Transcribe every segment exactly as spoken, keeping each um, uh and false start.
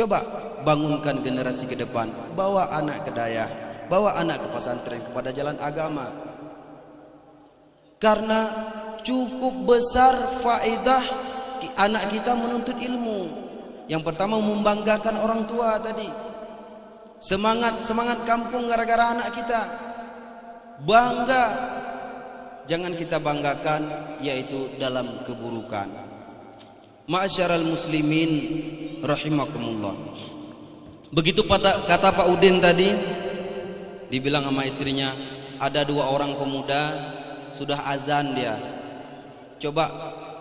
Coba bangunkan generasi ke depan, bawa anak ke dayah, bawa anak ke pesantren, kepada jalan agama. Karena cukup besar faedah ki-, anak kita menuntut ilmu. Yang pertama, membanggakan orang tua tadi. Semangat, semangat kampung gara-gara anak kita. Bangga. Jangan kita banggakan, yaitu dalam keburukan. Ma'asyiral muslimin rahimakumullah. Begitu pata-, kata Pak Udin tadi, dibilang sama istrinya, "Ada dua orang pemuda, sudah azan dia. Coba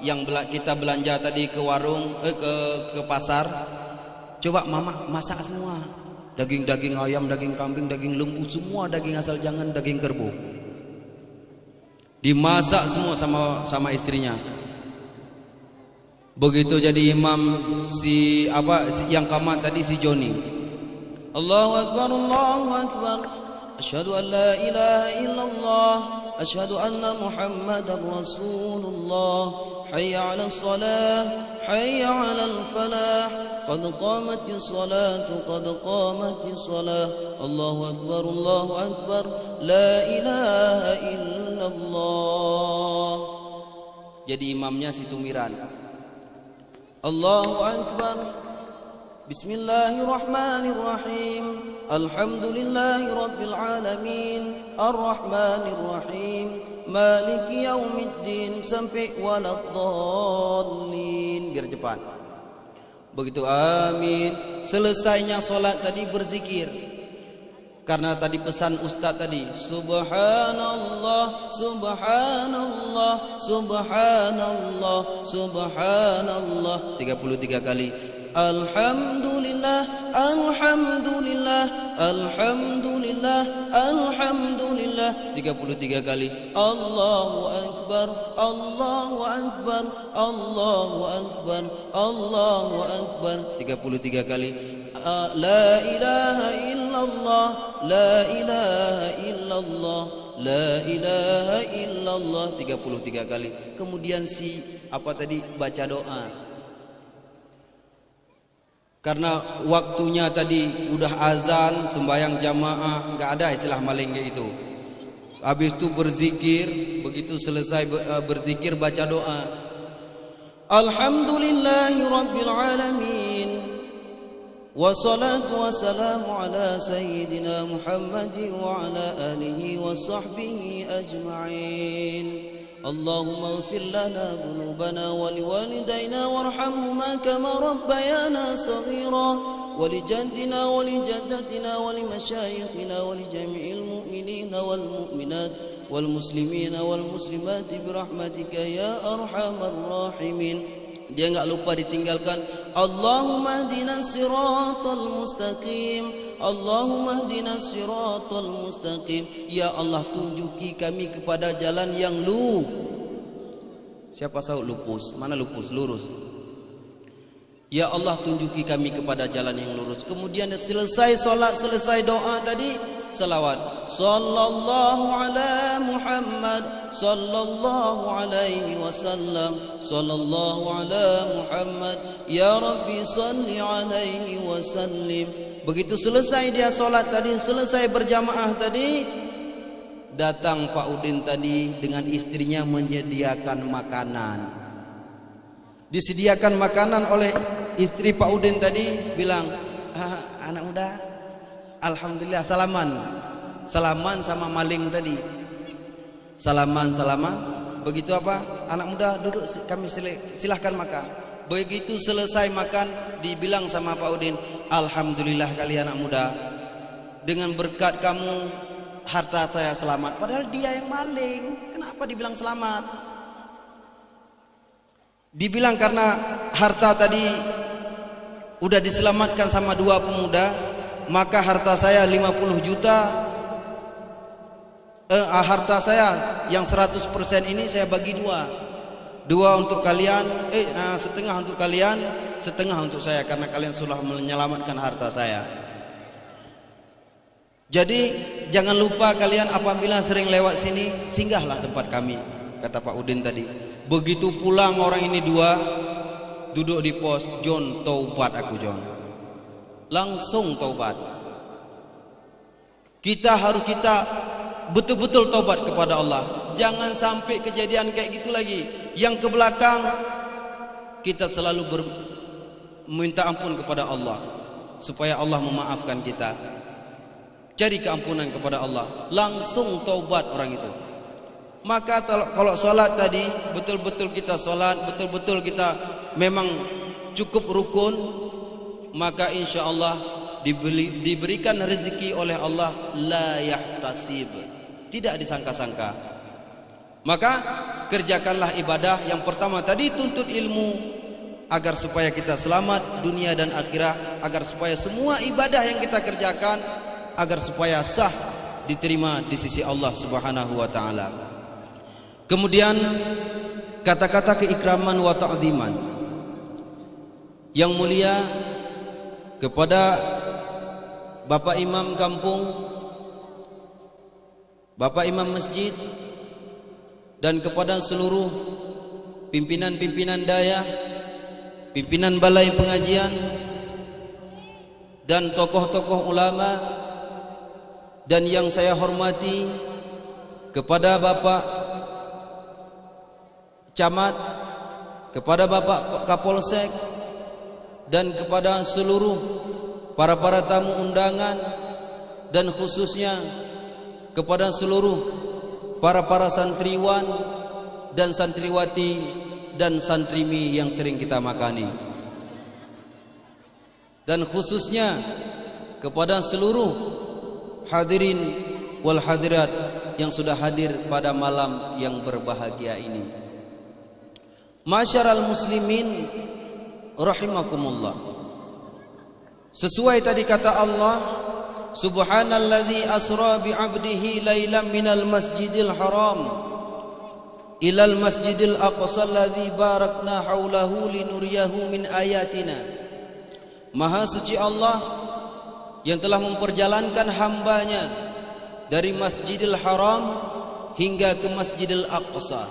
yang bela-, kita belanja tadi ke warung, eh, ke, ke pasar, coba mamak masak semua. Daging-daging ayam, daging kambing, daging lembu, semua daging asal jangan daging kerbau." Dimasak semua sama, sama istrinya. Begitu jadi imam si, apa, si yang kamat tadi si Joni. Allahu Akbar, Allahu Akbar. Asyhadu an la ilaha illallah. Asyhadu anna Muhammadar Rasulullah. Hayya 'alas shalah. Hayya 'alal falah. Qad qamatis salatu, qad qamatis salah. Allahu Akbar, Allahu Akbar. La ilaha illallah. Jadi imamnya si Tumiran. Allahu Akbar. Bismillahirrahmanirrahim. Alhamdulillahi rabbil alamin. Arrahmanirrahim. Maliki yaumiddin sampai waladdallin. Biar cepat. Begitu amin, selesainya salat tadi berzikir. Karena tadi pesan ustaz tadi, "Subhanallah, subhanallah, subhanallah, subhanallah," tiga puluh tiga kali. "Alhamdulillah, alhamdulillah, alhamdulillah, alhamdulillah," tiga puluh tiga kali. "Allahu Akbar, Allahu Akbar, Allahu Akbar, Allahu Akbar," tiga puluh tiga kali. A, "La ilaha illallah, la ilaha illallah, la ilaha illallah," tiga puluh tiga kali. Kemudian si, apa tadi, baca doa. Karena waktunya tadi udah azan, sembahyang jamaah, nggak ada istilah maling kayak itu. Habis itu berzikir, begitu selesai be-, eh, berzikir, baca doa. Alhamdulillahi rabbil alamin. Wassalatu wassalamu ala sayyidina Muhammad wa ala alihi wa sahbihi ajma'in. Allahumma ighfir lana dhunubana wa liwalidaina warhamhuma kama rabbayana saghira, wa li jaddina wa li jaddatina wa li masyayikhina wa li jami'il mu'minina wal mu'minat wal muslimina wal muslimat bi rahmatika ya arhamar rahimin. Dia enggak lupa ditinggalkan, "Allahumma ihdinas siratal mustaqim, Allahumma ihdinas siratal mustaqim." Ya Allah, tunjuki kami kepada jalan yang lu-, siapa sahut lupus? Mana lupus? Lurus. Ya Allah, tunjuki kami kepada jalan yang lurus. Kemudian selesai salat, selesai doa tadi, salawat. Sallallahu ala Muhammad, sallallahu alaihi wasallam, sallallahu ala Muhammad, ya Rabbi salli alaihi wasallim. Begitu selesai dia salat tadi, selesai berjamaah tadi, datang Pak Udin tadi dengan istrinya menyediakan makanan. Disediakan makanan oleh istri Pak Udin tadi, bilang, "Ah, anak muda, alhamdulillah, salaman. Salaman sama maling tadi." Salaman, salaman. Begitu apa? "Anak muda, duduk, si-, kami sila-, silahkan makan." Begitu selesai makan, dibilang sama Pak Udin, "Alhamdulillah kali anak muda. Dengan berkat kamu, harta saya selamat." Padahal dia yang maling. Kenapa dibilang selamat? Dibilang karena harta tadi udah diselamatkan sama dua pemuda, maka harta saya lima puluh juta, eh, ah, harta saya yang seratus persen ini saya bagi dua. Dua untuk kalian, eh, ah, setengah untuk kalian, setengah untuk saya karena kalian sudah menyelamatkan harta saya. "Jadi, jangan lupa kalian apabila sering lewat sini, singgahlah tempat kami," kata Pak Udin tadi. Begitu pulang orang ini dua, duduk di pos, "John, taubat aku, John. Langsung taubat. Kita harus kita betul-betul taubat kepada Allah. Jangan sampai kejadian kayak gitu lagi. Yang ke belakang, kita selalu ber-, minta ampun kepada Allah supaya Allah memaafkan kita. Cari keampunan kepada Allah, langsung taubat orang itu. Maka kalau, kalau salat tadi betul-betul kita salat, betul-betul kita memang cukup rukun, maka insya Allah dibeli, diberikan rezeki oleh Allah la yahtasib, tidak disangka-sangka. Maka kerjakanlah ibadah yang pertama tadi, tuntut ilmu agar supaya kita selamat dunia dan akhirat, agar supaya semua ibadah yang kita kerjakan agar supaya sah diterima di sisi Allah Subhanahu wa taala. Kemudian kata-kata keikraman wa ta'ziman. Yang mulia kepada Bapak Imam kampung, Bapak Imam Masjid, dan kepada seluruh pimpinan-pimpinan dayah, pimpinan balai pengajian, dan tokoh-tokoh ulama, dan yang saya hormati kepada Bapak Camat, kepada Bapak Kapolsek, dan kepada seluruh para-para tamu undangan, dan khususnya kepada seluruh para-para santriwan dan santriwati dan santrimi yang sering kita makani. Dan khususnya kepada seluruh hadirin wal hadirat yang sudah hadir pada malam yang berbahagia ini. Ma'asyiral muslimin rahimakumullah. Sesuai tadi kata Allah, "Subhanalladzi asra bi 'abdihi lailam minal masjidil haram ilal masjidil aqsa alladzi barakna haulahu linuriyahu min ayatina." Maha suci Allah yang telah memperjalankan hamba-Nya dari Masjidil Haram hingga ke Masjidil Aqsa.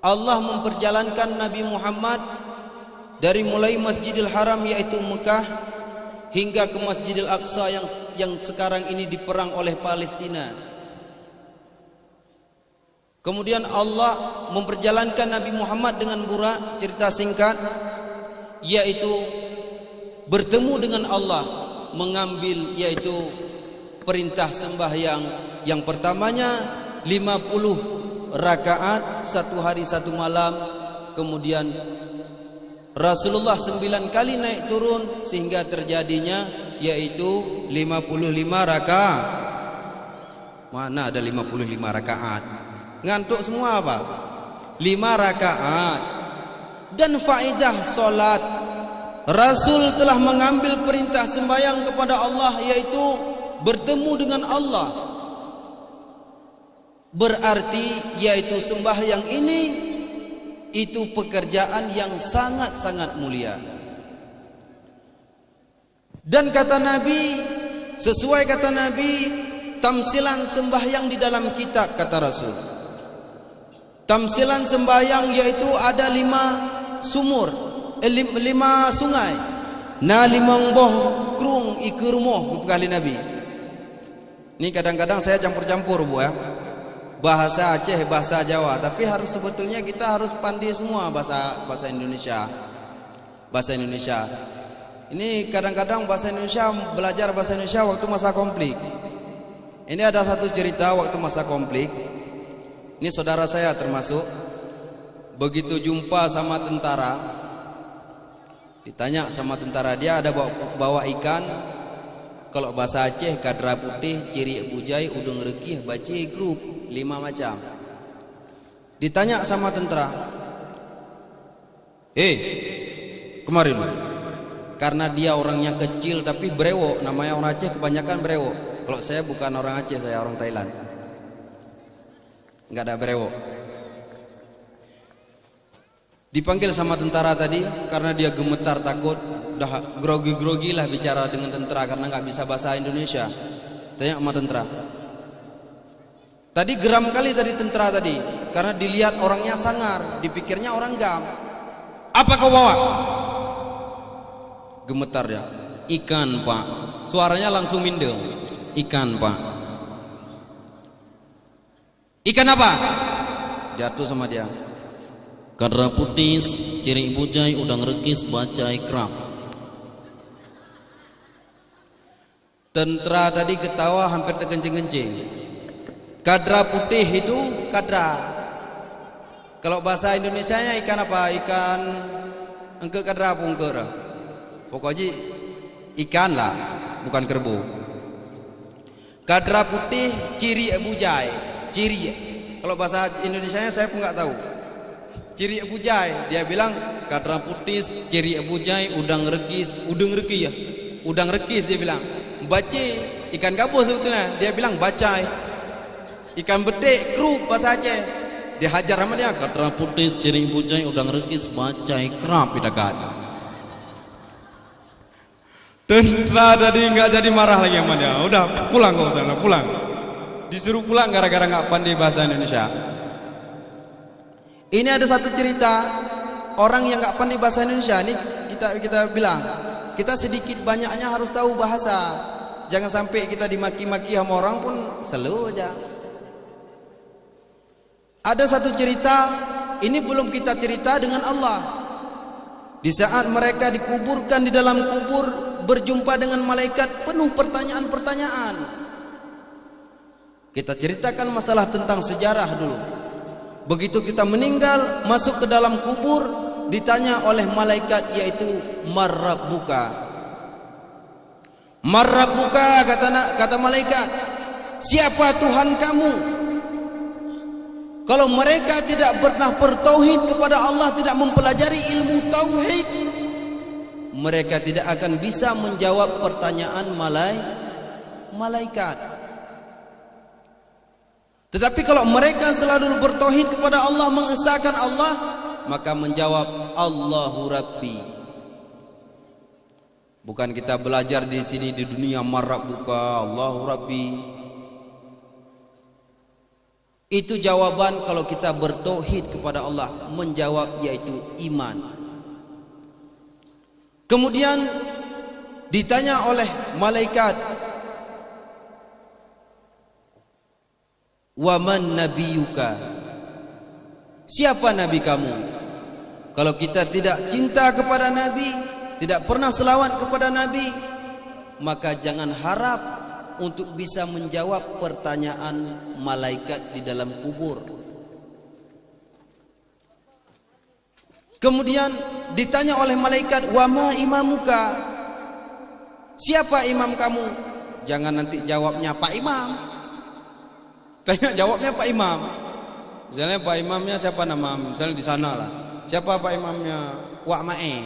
Allah memperjalankan Nabi Muhammad dari mulai Masjidil Haram, yaitu Mekah, hingga ke Masjidil Aqsa yang, yang sekarang ini diperang oleh Palestina. Kemudian Allah memperjalankan Nabi Muhammad dengan Burak, cerita singkat, yaitu bertemu dengan Allah, mengambil, yaitu perintah sembahyang yang pertamanya lima puluh rakaat satu hari satu malam, kemudian Rasulullah sembilan kali naik turun sehingga terjadinya yaitu lima puluh lima rakaat. Mana ada lima puluh lima rakaat? Ngantuk semua apa? Lima rakaat. Dan faedah salat, Rasul telah mengambil perintah sembahyang kepada Allah, yaitu bertemu dengan Allah. Berarti yaitu sembahyang ini itu pekerjaan yang sangat-sangat mulia. Dan kata Nabi, sesuai kata Nabi, tamsilan sembahyang di dalam kitab, kata Rasul. Tamsilan sembahyang yaitu ada lima sumur, eh, lim-, lima sungai. Na limong boh krueng ikeue rumoh, geupeugah lé Nabi. Ni kadang-kadang saya campur-campur, Bu, ya. Bahasa Aceh, bahasa Jawa, tapi harus, sebetulnya kita harus pandai semua bahasa, bahasa Indonesia. Bahasa Indonesia. Ini kadang-kadang bahasa Indonesia, belajar bahasa Indonesia waktu masa konflik. Ini ada satu cerita waktu masa konflik. Ini saudara saya termasuk, begitu jumpa sama tentara, ditanya sama tentara, dia ada bawa, bawa ikan, kalau bahasa Aceh, kadra putéh, ciriek bujai, udeueng reukieh, bacé, grup, lima macam. Ditanya sama tentara, "Hei, kemari lu." Karena dia orangnya kecil tapi brewok, namanya orang Aceh kebanyakan brewok. Kalau saya bukan orang Aceh, saya orang Thailand. Nggak ada brewok. Dipanggil sama tentara tadi karena dia gemetar takut, dah grogi-grogi lah bicara dengan tentara karena nggak bisa bahasa Indonesia. Tanya sama tentara. Tadi geram kali tadi tentara tadi, karena dilihat orangnya sangar, dipikirnya orang GAM. "Apa kau bawa?" Gemetar dia. "Ikan, Pak." Suaranya langsung mindeng. "Ikan, Pak." "Ikan apa?" Jatuh sama dia. "Kadra putis, cirik bujai, udang rekis, bacai, krab." Tentara tadi ketawa hampir terkencing-kencing. Kadra putih itu kadra. Kalau bahasa Indonesianya ikan apa? Ikan engkeuk kadra apa engkeuk? Pokok jih ikan lah, bukan kerbau. Kadra putih, cirik bujai. Cirik. Kalau bahasa Indonesianya saya pun nggak tahu. Cirik bujai, dia bilang, "Kadra putis, cirik bujai, udang rekis, udang rekis ya. Udang rekis," dia bilang. "Bacai, ikan gabus sebetulnya." Dia bilang, "Bacai." Ikan betik, krup bahasa Aceh. Dihajar sama dia, "Kadra putis, cirik bujai, udang rekis, bacai, krab," dia kata. Tentara tadi nggak jadi marah lagi sama dia. "Udah, pulang kau sana, pulang." Disuruh pulang gara-gara nggak pandai bahasa Indonesia. Ini ada satu cerita orang yang nggak pandai bahasa Indonesia. Ini kita, kita bilang, kita sedikit banyaknya harus tahu bahasa. Jangan sampai kita dimaki-maki sama orang pun slow aja. Ada satu cerita, ini belum kita cerita dengan Allah. Di saat mereka dikuburkan di dalam kubur, berjumpa dengan malaikat penuh pertanyaan-pertanyaan. Kita ceritakan masalah tentang sejarah dulu. Begitu kita meninggal, masuk ke dalam kubur, ditanya oleh malaikat, yaitu, "Man rabbuka?" "Man rabbuka?" kata na-, kata malaikat, "Siapa Tuhan kamu?" Kalau mereka tidak pernah bertauhid kepada Allah, tidak mempelajari ilmu tauhid, mereka tidak akan bisa menjawab pertanyaan malai-, malaikat. Tetapi kalau mereka selalu bertauhid kepada Allah, mengesahkan Allah, maka menjawab, "Allahu Rabbi." Bukan kita belajar di sini di dunia, "Man rabbuka?" "Allahu Rabbi." Itu jawaban kalau kita bertauhid kepada Allah, menjawab yaitu iman. Kemudian ditanya oleh malaikat, "Wa man nabiyuka?" "Siapa nabi kamu?" Kalau kita tidak cinta kepada nabi, tidak pernah selawat kepada nabi, maka jangan harap untuk bisa menjawab pertanyaan malaikat di dalam kubur. Kemudian ditanya oleh malaikat, "Wa ma imamuka?" "Siapa imam kamu?" Jangan nanti jawabnya, "Pak Imam." Tanya jawabnya, "Pak Imam." Misalnya, "Pak Imamnya siapa nama?" Misalnya di sana lah. "Siapa Pak Imamnya?" "Wak Mae."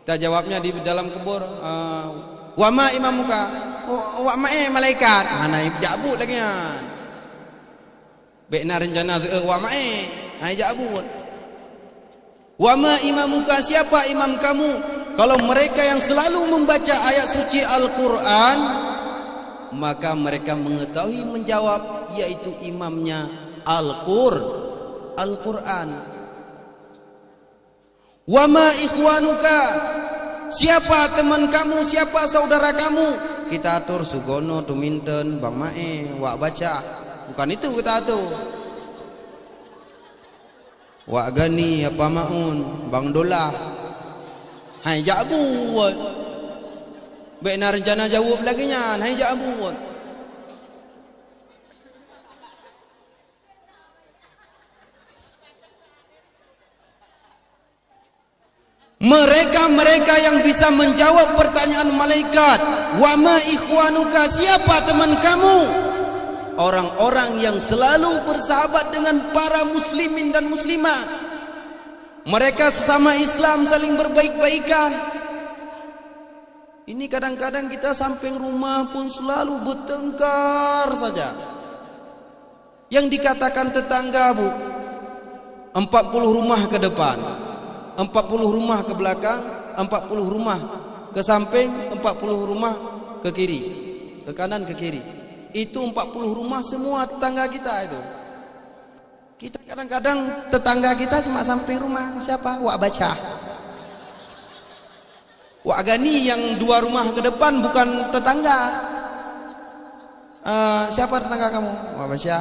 Kita jawabnya di dalam kubur, eh, "Wa ma imamuka?" "Oh, Wak Mae malaikat." Hana jak buet lagi nyan. Bèk na reuncana, eh, "Wak Mae." Hai jak buet. "Wa ma imamuka?" "Siapa imam kamu?" Kalau mereka yang selalu membaca ayat suci Al-Quran, maka mereka mengetahui menjawab, yaitu imamnya Al-Qur-, Al-Quran. "Wa ma ikhwanuka?" "Siapa teman kamu, siapa saudara kamu?" Kita atur Sugono, Tuminten, Bang Mae, Wak Baca. Bukan itu kita atur. Wak Gani, Apa Maun, Bang Dolah. Hai jak buet. Bèk na reuncana jaweueb lagèe nyan, hai jak buet. Mereka-mereka yang bisa menjawab pertanyaan malaikat, "Wa ma ikhwanuka?" "Siapa teman kamu?" Orang-orang yang selalu bersahabat dengan para muslimin dan muslimat. Mereka sesama Islam saling berbaik-baikan. Ini kadang-kadang kita samping rumah pun selalu bertengkar saja. Yang dikatakan tetangga, Bu, empat puluh rumah ke depan, empat puluh rumah ke belakang, empat puluh rumah ke samping, empat puluh rumah ke kiri, ke kanan, ke kiri. Itu empat puluh rumah semua tetangga kita itu. Kita kadang-kadang tetangga kita cuma samping rumah, siapa? Wak Baca. Wak Gani yang dua rumah ke depan bukan tetangga. "Ah, siapa tetangga kamu?" "Wak Pasha."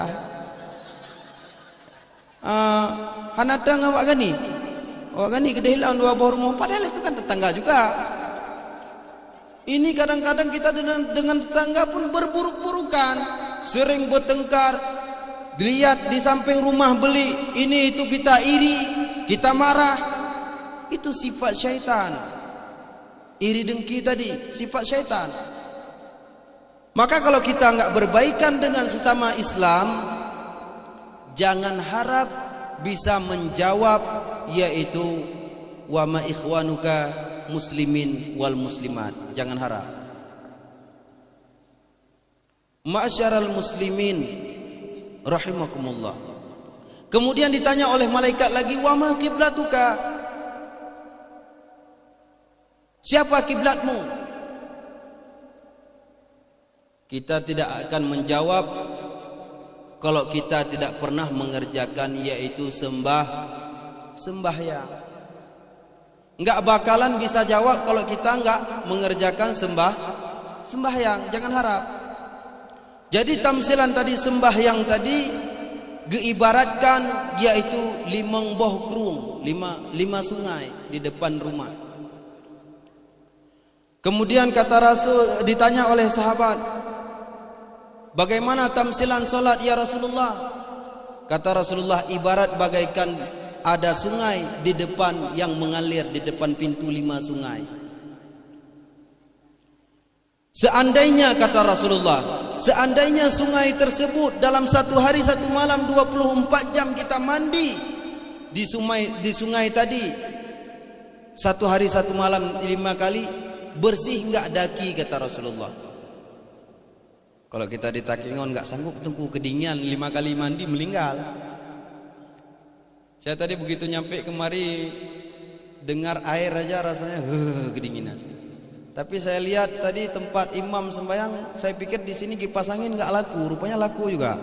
"Ah, hana teuh ngon Wak Gani?" "Wak Gani keudeh lam dua boh rumoh." Padahal itu kan tetangga juga. Ini kadang-kadang kita dengan, dengan tetangga pun berburuk-burukan, sering bertengkar. Lihat di samping rumah beli, ini itu kita iri, kita marah. Itu sifat syaitan. Iri dengki tadi, sifat syaitan. Maka kalau kita enggak berbaikan dengan sesama Islam, jangan harap bisa menjawab, yaitu, "Wa ma ikhwanuka muslimin wal muslimat." Jangan harap. Ma'asyiral muslimin rahimakumullah. Kemudian ditanya oleh malaikat lagi, "Wa ma kiblatuka?" Siapa kiblatmu? Kita tidak akan menjawab kalau kita tidak pernah mengerjakan, yaitu sembah, sembahyang. Enggak bakalan bisa jawab kalau kita enggak mengerjakan sembah, sembahyang. Jangan harap. Jadi tamsilan tadi, sembahyang tadi geuibaratkan yaitu limong boh krueng, lima, lima sungai di depan rumah. Kemudian kata Rasul, ditanya oleh sahabat, "Bagaimana tamsilan solat, ya Rasulullah?" Kata Rasulullah, "Ibarat bagaikan ada sungai di depan yang mengalir di depan pintu lima sungai." Seandainya, kata Rasulullah, seandainya sungai tersebut dalam satu hari satu malam dua puluh empat jam kita mandi di sungai, di sungai tadi, satu hari satu malam lima kali, bersih enggak daki, kata Rasulullah. Kalau kita di Takengon enggak sanggup, Teungku, kedinginan, lima kali mandi meninggal. Saya tadi begitu nyampe kemari, dengar air aja rasanya, "Heh, kedinginan." Tapi saya lihat tadi tempat imam sembahyang, saya pikir di sini kipas angin nggak laku, rupanya laku juga.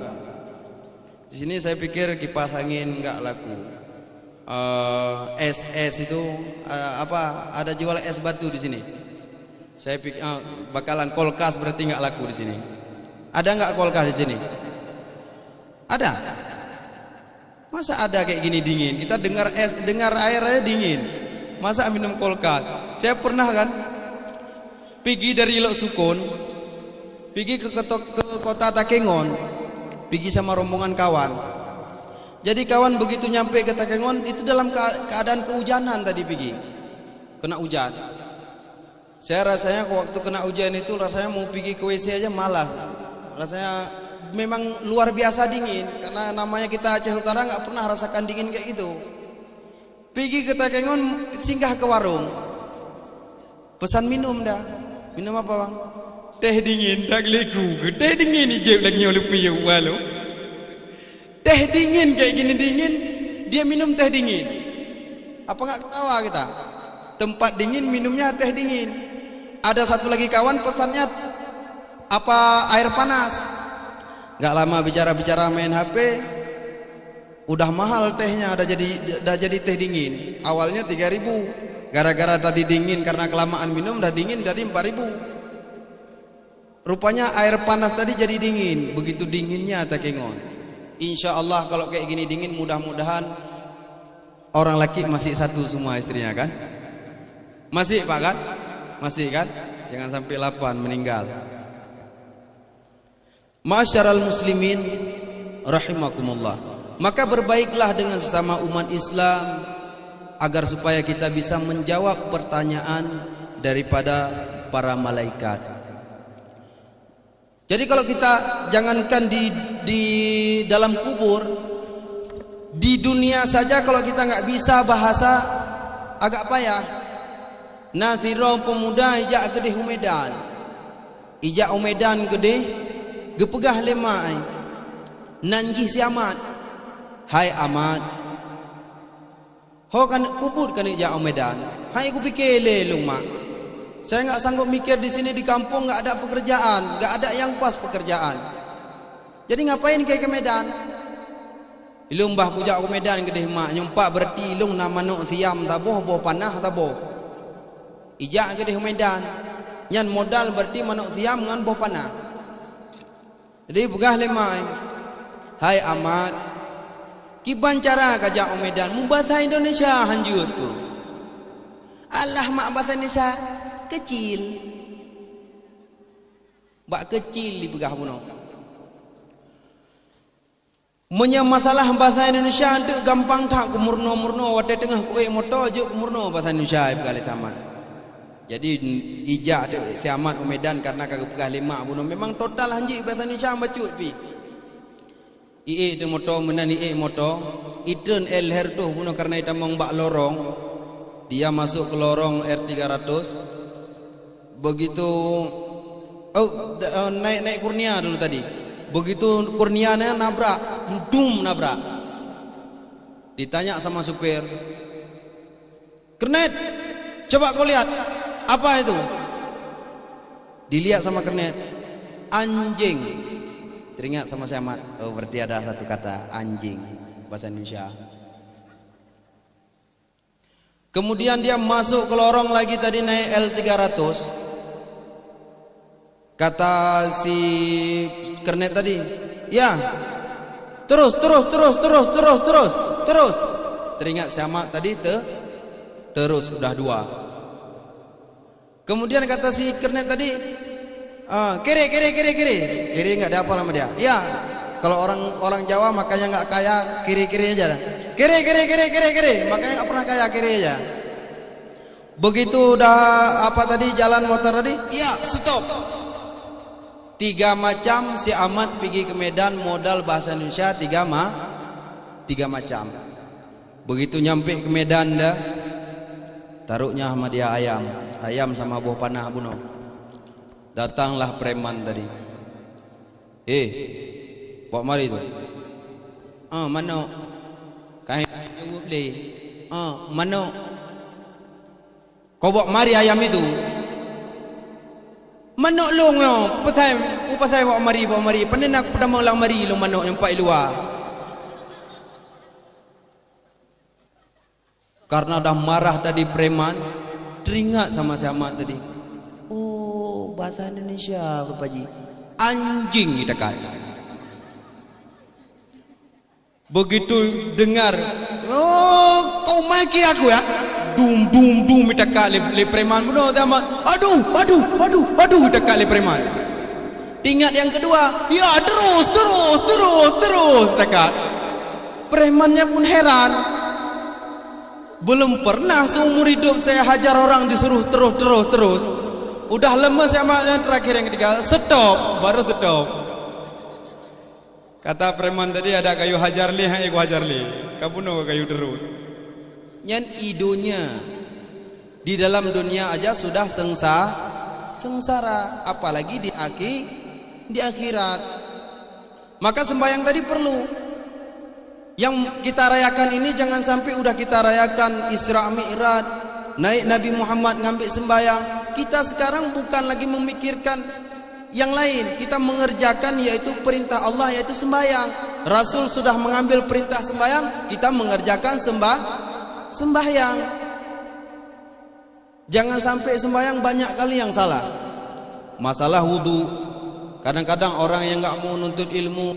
Di sini saya pikir kipas angin nggak laku. Eh, es-es itu, eh, apa, ada jual es batu di sini. Saya pikir, ah, bakalan kulkas berarti nggak laku di sini. Ada nggak kulkas di sini? Ada. Masa ada kayak gini dingin? Kita dengar es, dengar air aja dingin. Masa minum kulkas? Saya pernah kan, pigi dari Lhoksukon, pigi ke, keto-, ke kota Takengon, pigi sama rombongan kawan. Jadi kawan begitu nyampe ke Takengon, itu dalam kea-, keadaan kehujanan tadi pigi. Kena hujan. Saya rasanya waktu kena hujan itu rasanya mau pigi ke W C aja malas. Rasanya memang luar biasa dingin, karena namanya kita Aceh Utara nggak pernah rasakan dingin kayak gitu. Pigi ke Takengon, singgah ke warung. Pesan minum dah. "Minum apa, Bang?" "Teh dingin, tak leku ke teh dingin ijeb lagi nyoe leupie walau." Teh dingin kayak gini dingin, dia minum teh dingin. Apa nggak ketawa kita? Tempat dingin minumnya teh dingin. Ada satu lagi kawan pesannya apa, air panas. Nggak lama bicara-bicara main H P, udah mahal tehnya, udah jadi, udah jadi teh dingin. Awalnya tiga ribu. Gara-gara tadi dingin karena kelamaan minum, udah dingin jadi empat ribu. Rupanya air panas tadi jadi dingin, begitu dinginnya Takengon. Insya Allah kalau kayak gini dingin, mudah-mudahan orang laki masih satu semua istrinya kan? Masih, Pak, kan? Masih kan? Jangan sampai lapan meninggal. Ma'asyiral muslimin rahimakumullah. Maka berbaiklah dengan sesama umat Islam agar supaya kita bisa menjawab pertanyaan daripada para malaikat. Jadi kalau kita jangankan di, di dalam kubur, di dunia saja kalau kita nggak bisa bahasa, agak payah. Na sidroe peumuda ijak keudeh u Medan. Ijak u Medan keudeh, geupeugah lé mak ai, nan jih si Amat, "Hai Amat, ho keuneuk peubuet keuneuk jak u Medan?" "Hai kupike lé lôn, Mak. Saya nggak sanggup mikir di sini, di kampung nggak ada pekerjaan, nggak ada yang pas pekerjaan. Jadi ngapain keu ke Medan?" "Ilôn bah kujak u Medan keudeh, Mak, nyoe pat beurati ilôn na manök siam saboh, boh panah saboh. Ijak keudeh u Medan. Nyan modal berarti manok siam ngon boh panah. Jadi peugah lé mak, "Hai amat, kiban cara kajak u Medan, meubasa Indonesia hanjeuet keuh." "Alah mak, basa Indonesia keucil." Bak keucil dipeugah bunoe. Meunyoe masalah basa Indonesia, eunteuk gampang that keu meurunoe-meurunoe, watée teungoh kuék moto jeuet keu meurunoe basa Indonesia, ipeugah lé si amat. Jadi, ijak teuk si amat u Medan karena ka geupeugah lé mak bunoe, memang total hanjeuet basa Indonesia bacut pih. Iék teuk moto, meunan iék moto, itreun L Herto bunoe karena itamong bak lorong, dia masuk ke lorong R tiga ratus. Begitu, oh, da-, eh, naik, naik Kurnia dulu tadi. Begitu Kurnia nyan nabrak, dum nabrak. Ditanya sama supir, "Kernet, coba kau lihat, apa itu?" Dilihat sama Kernet, "Anjing." Teringat sama si amat, oh, berarti ada satu kata, anjing, bahasa Indonesia. Kemudian dia masuk ke lorong lagi tadi naik L tiga ratus. Kata si Kernet tadi, "Ya, terus, terus, terus." Teringat si amat tadi te-, terus, sudah dua. Kemudian kata si Kernet tadi, "Ah, kiri, kiri, kiri, kiri." Kiri nggak dihafal sama dia. Ya, kalau orang, orang Jawa makanya nggak kaya, kiri-kiri aja dah. "Kiri, kiri, kiri, kiri, kiri." Makanya nggak pernah kaya, kiri aja. Begitu dah apa tadi, jalan motor tadi, ya, stop. Tiga macam si amat pigi ke Medan modal bahasa Indonesia tiga ma-, tiga macam. Begitu nyampe ke Medan dah, taroknya sama dia ayam. Ayam sama boh panah bunoe. Datanglah preman tadi. "Eh, bak mari tu." "Ah, manok." Kain jaweueb lé. "Ah, manok." "Kau bak mari ayam itu?" "Manok lôn nyoe, pasai, pasai bak mari, bak mari. Pane na kutamong lam mari lôn manok nyang pat i luwa." Karena dah marah tadi preman, teringat sama si amat tadi. Oh, bahasa Indonesia, Pak Haji. Anjing, dia kata. Begitu dengar, "Oh, kau maki aku, ya?" Dum, dum, dum, ditakak lé, lé preman bunoe si amat. "Aduh, aduh, aduh, aduh," ditakak lé preman. Teringat yang kedua, "Ya, terus, terus, terus, terus," takak. Premannya pun heran. "Belum pernah seumur hidup saya hajar orang disuruh terus, terus, terus. Udah lemes ya, Mak, yang terakhir, yang ketiga, stop," baru stop. Kata preman tadi, "Ada kayu hajar lé, hai ku hajar lé. Kabunoe kayu terus." Nyan i donya. Di dalam dunia aja sudah sengsa-, sengsara, apalagi di akhi-, di akhirat. Maka sembahyang tadi perlu. Yang kita rayakan ini jangan sampai udah kita rayakan Isra Mi'raj, naik Nabi Muhammad ngambil sembahyang. Kita sekarang bukan lagi memikirkan yang lain. Kita mengerjakan yaitu perintah Allah, yaitu sembahyang. Rasul sudah mengambil perintah sembahyang, kita mengerjakan sembah-, sembahyang. Jangan sampai sembahyang banyak kali yang salah. Masalah wudu. Kadang-kadang orang yang enggak mau nuntut ilmu,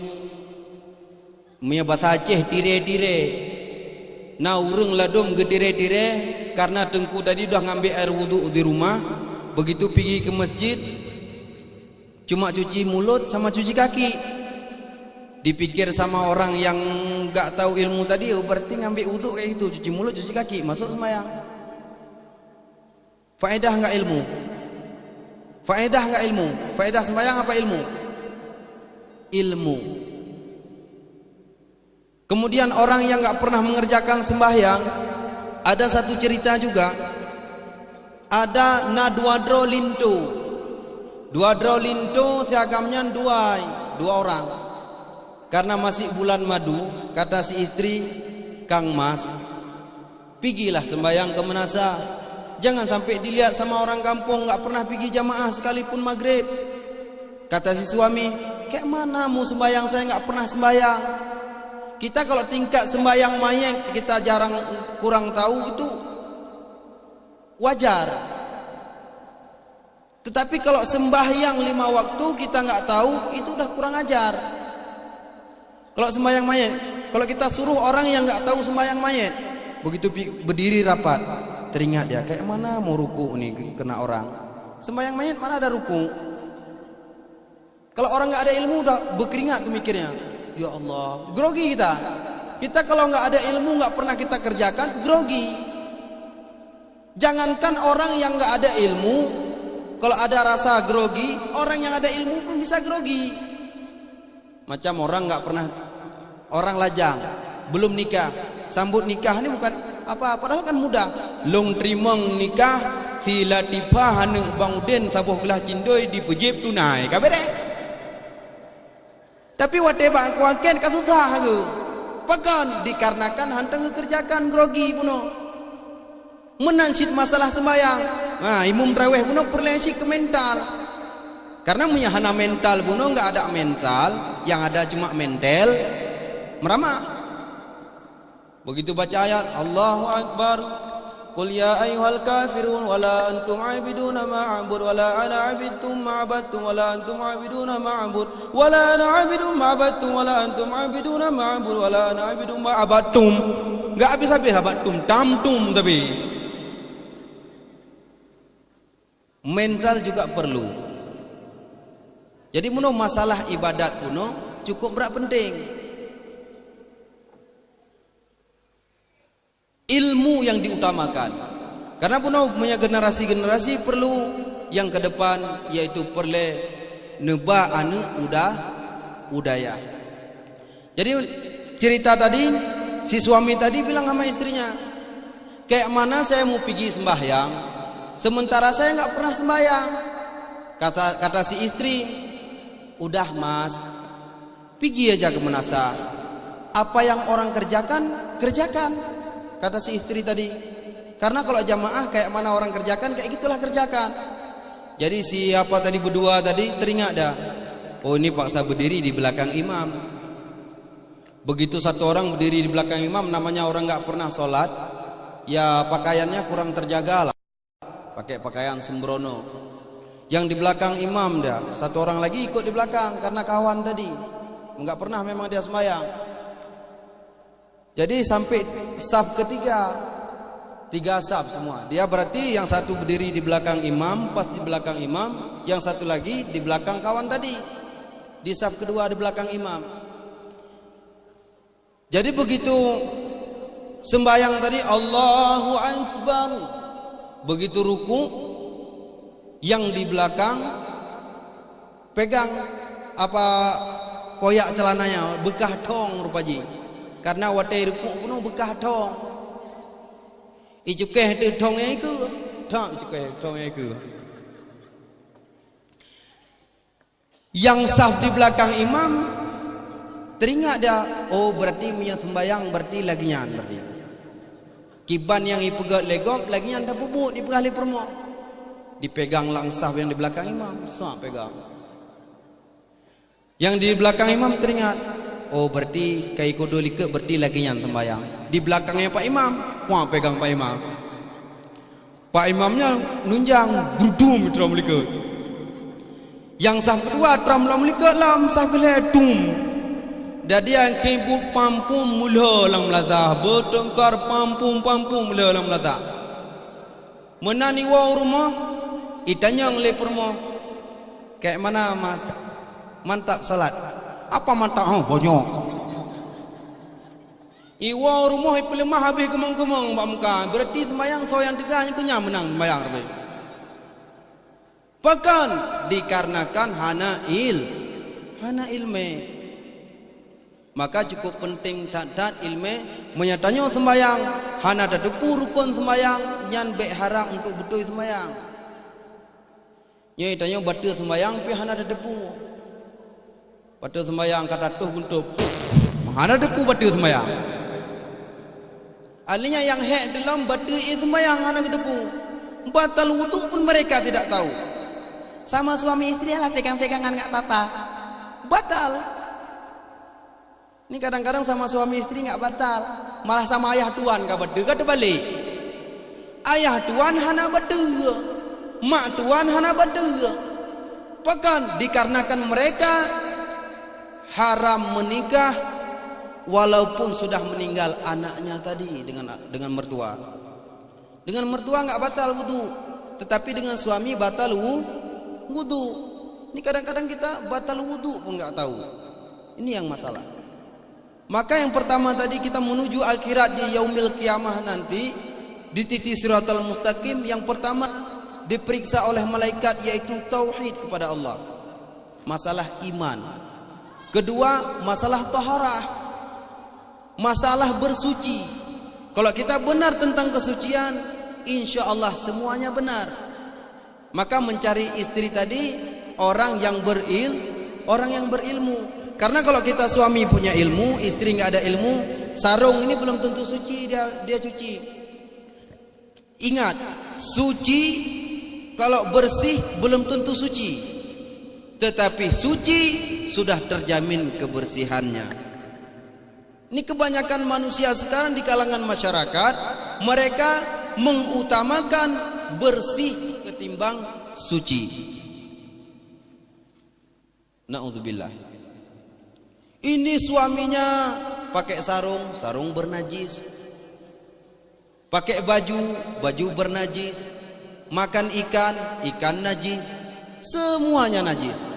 meunyoe basa Aceh, tire-tire. Na ureuëng ladom geutire-tire karena teungku tadi udah ngambil air wudu di rumah, begitu pigi ke masjid, cuma cuci mulut sama cuci kaki. Dipikir sama orang yang enggak tahu ilmu tadi, "Oh, berarti ngambil wudu kayak gitu, cuci mulut, cuci kaki, masuk sembahyang." Faedah enggak ilmu? Faedah enggak ilmu? Faedah sembahyang apa ilmu? Ilmu. Kemudian orang yang enggak pernah mengerjakan sembahyang, ada satu cerita juga. Ada na dua droe linto. Dua droe linto siagam nyan dua, dua orang. Karena masih bulan madu, kata si istri, "Kang Mas, pigilah sembahyang ke meunasah. Jangan sampai dilihat sama orang kampung enggak pernah pigi jamaah sekalipun maghrib." Kata si suami, "Kayak mana mu sembahyang, saya enggak pernah sembahyang?" Kita kalau tingkat sembahyang mayat kita jarang, kurang tahu, itu wajar. Tetapi kalau sembahyang lima waktu kita nggak tahu, itu udah kurang ajar. Kalau sembahyang mayat, kalau kita suruh orang yang nggak tahu sembahyang mayat, begitu pi-, berdiri rapat, teringat dia, "Kayak mana mau ruku ni kena orang? Sembahyang mayat mana ada ruku?" Kalau orang nggak ada ilmu, udah berkeringat tuh mikirnya, "Ya Allah," grogi kita. Kita kalau nggak ada ilmu, nggak pernah kita kerjakan, grogi. Jangankan orang yang nggak ada ilmu, kalau ada rasa grogi, orang yang ada ilmu pun bisa grogi. Macam orang nggak pernah, orang lajang, belum nikah, sambut nikah ni bukan apa, padahal kan mudah. Lôn teurimong nikah si Latifah aneuk Bang Udin saboh glah cindoi dipeujép tunai, ka beres. Tapi watée bak kuakét ka susah lagée. Pakon? Dikarenakan hántom geukeureujakan, grogi bunoe. Meunan cit masalah sembahyang. Ha, imum tarawih bunoe peureulée cit keu mental. Karena meunyo hana mental bunoe, enggak ada mental, yang ada cuma mental, meuramah. Begitu baca ayat, "Allahu Akbar. Qul ya ayyuhal kafirun, wala antum abiduna ma a'bud, wala ana abidtum ma abadtum, wala antum abiduna ma a'bud, wala ana abidun ma abadtum, wala antum abiduna ma a'bud, wala ana abidun ma abadtum." Enggak habis-habis abadtum, tamtum tapi. Mental juga perlu. Jadi, bunoe masalah ibadat bunoe cukup berat penting. Ilmu yang diutamakan. Karena bunoe meunyo generasi-generasi perlu yang ke depan, yaitu peureulée neuba aneuk u da-, u dayah. Jadi, cerita tadi, si suami tadi bilang sama istrinya, "Kayak mana saya mau pigi sembahyang, sementara saya nggak pernah sembahyang?" Kata, kata si istri, "Udah, Mas, pigi aja ke meunasah. Apa yang orang kerjakan, kerjakan," kata si istri tadi. "Karena kalau jamaah, kayak mana orang kerjakan, kayak gitulah kerjakan." Jadi, siapa tadi berdua tadi teringat dah, "Oh, ini paksa berdiri di belakang imam." Begitu satu orang berdiri di belakang imam, namanya orang nggak pernah sholat, ya, pakaiannya kurang terjaga lah. Pakai pakaian sembrono. Yang di belakang imam dia, satu orang lagi ikut di belakang karena kawan tadi. Nggak pernah memang dia sembahyang. Jadi sampai saf ketiga, tiga saf semua. Dia berarti yang satu berdiri di belakang imam, pas di belakang imam, yang satu lagi di belakang kawan tadi. Di saf kedua di belakang imam. Jadi begitu sembahyang tadi, Allahu Akbar. Begitu ruku, yang di belakang pegang apa, koyak celananya, beukah thong rupa jih. Karena watée ruku bunoe beukah thong. Icukéh teuh thong nyang ikeue, thong icukéh thong nyang ikeue. Nyang saf di belakang imam teringat dia, "Oh, berarti meunyo sembahyang berarti lagée nyan berarti." Kiban nyang ipeugét lé gob, lagée nyan tapeubuet, ipeugah lé peurumoh. Dipegang lam saf nyang di belakang imam, sak pegang. Nyang di belakang imam teringat, "Oh, berarti kai kodo likot berarti lagée nyan sembahyang." Di belakangnya Pak Imam, kuah pegang Pak Imam. Pak Imam nyan nunjang, grudum trom likot. Nyang saf keudua trom lom likot lom saf geulhée tum. Jadi nyang khibut pampum meulhée lam lazah, beuteungkar pampum-pampum meulhée lam lazah. Meunan iwoe u rumoh, itanyong lé peurumoh, "Kayak mana, Mas? Mantap salat?" "Apa mantap? Oh, bonyok." Iwoe u rumoh ipeuleumah habéh keumong-keumong bak muka, berarti sembahyang soe nyang teuga nyan keuh nyan meunang sembahyang. Pakon? Dikarenakan hana il-, hana ileumé. Maka cukup penting that-that ileumé, meunyo tanyoe sembahyang hana tateupeue rukon sembahyang, nyan bék harap untuk beutôi sembahyang. Nyoe tanyoe bateue sembahyang pih hana tateupeue. Bateue sembahyang ka tatuh guntob. Hana tateupeue bateue sembahyang. Artinya nyang hék dilom bateue ie sembahyang hana geuteupeue. Batal wudhu pun mereka tidak tahu. Sama suami istri alah pegang-pegangan nggak apa-apa. Batal. Ni kadang-kadang sama suami istri nggak batal, malah sama ayah tuan ka bateue, ka teubalik. Ayah tuan hana bateue. Mak tuan hana bateue. Pakon? Dikarenakan mereka haram menikah walaupun sudah meninggal anaknya tadi dengan, dengan mertua. Dengan mertua enggak batal wudu, tetapi dengan suami batal wu-, wudu. Ini kadang-kadang kita batal wudu pun enggak tahu. Ini yang masalah. Maka yang pertama tadi, kita menuju akhirat di yaumil qiyamah nanti, di titi siratal mustaqim, yang pertama diperiksa oleh malaikat yaitu tauhid kepada Allah. Masalah iman. Kedua, masalah taharah. Masalah bersuci. Kalau kita benar tentang kesucian, insya Allah semuanya benar. Maka mencari istri tadi orang yang beril-, orang yang berilmu. Karena kalau kita suami punya ilmu, istri nggak ada ilmu, sarung ini belum tentu suci dia, dia cuci. Ingat, suci kalau bersih belum tentu suci. Tetapi suci sudah terjamin kebersihannya. Ini kebanyakan manusia sekarang di kalangan masyarakat, mereka mengutamakan bersih ketimbang suci. Naudzubillah. Ini suaminya pakai sarung, sarung bernajis. Pakai baju, baju bernajis. Makan ikan, ikan najis. Semuanya najis.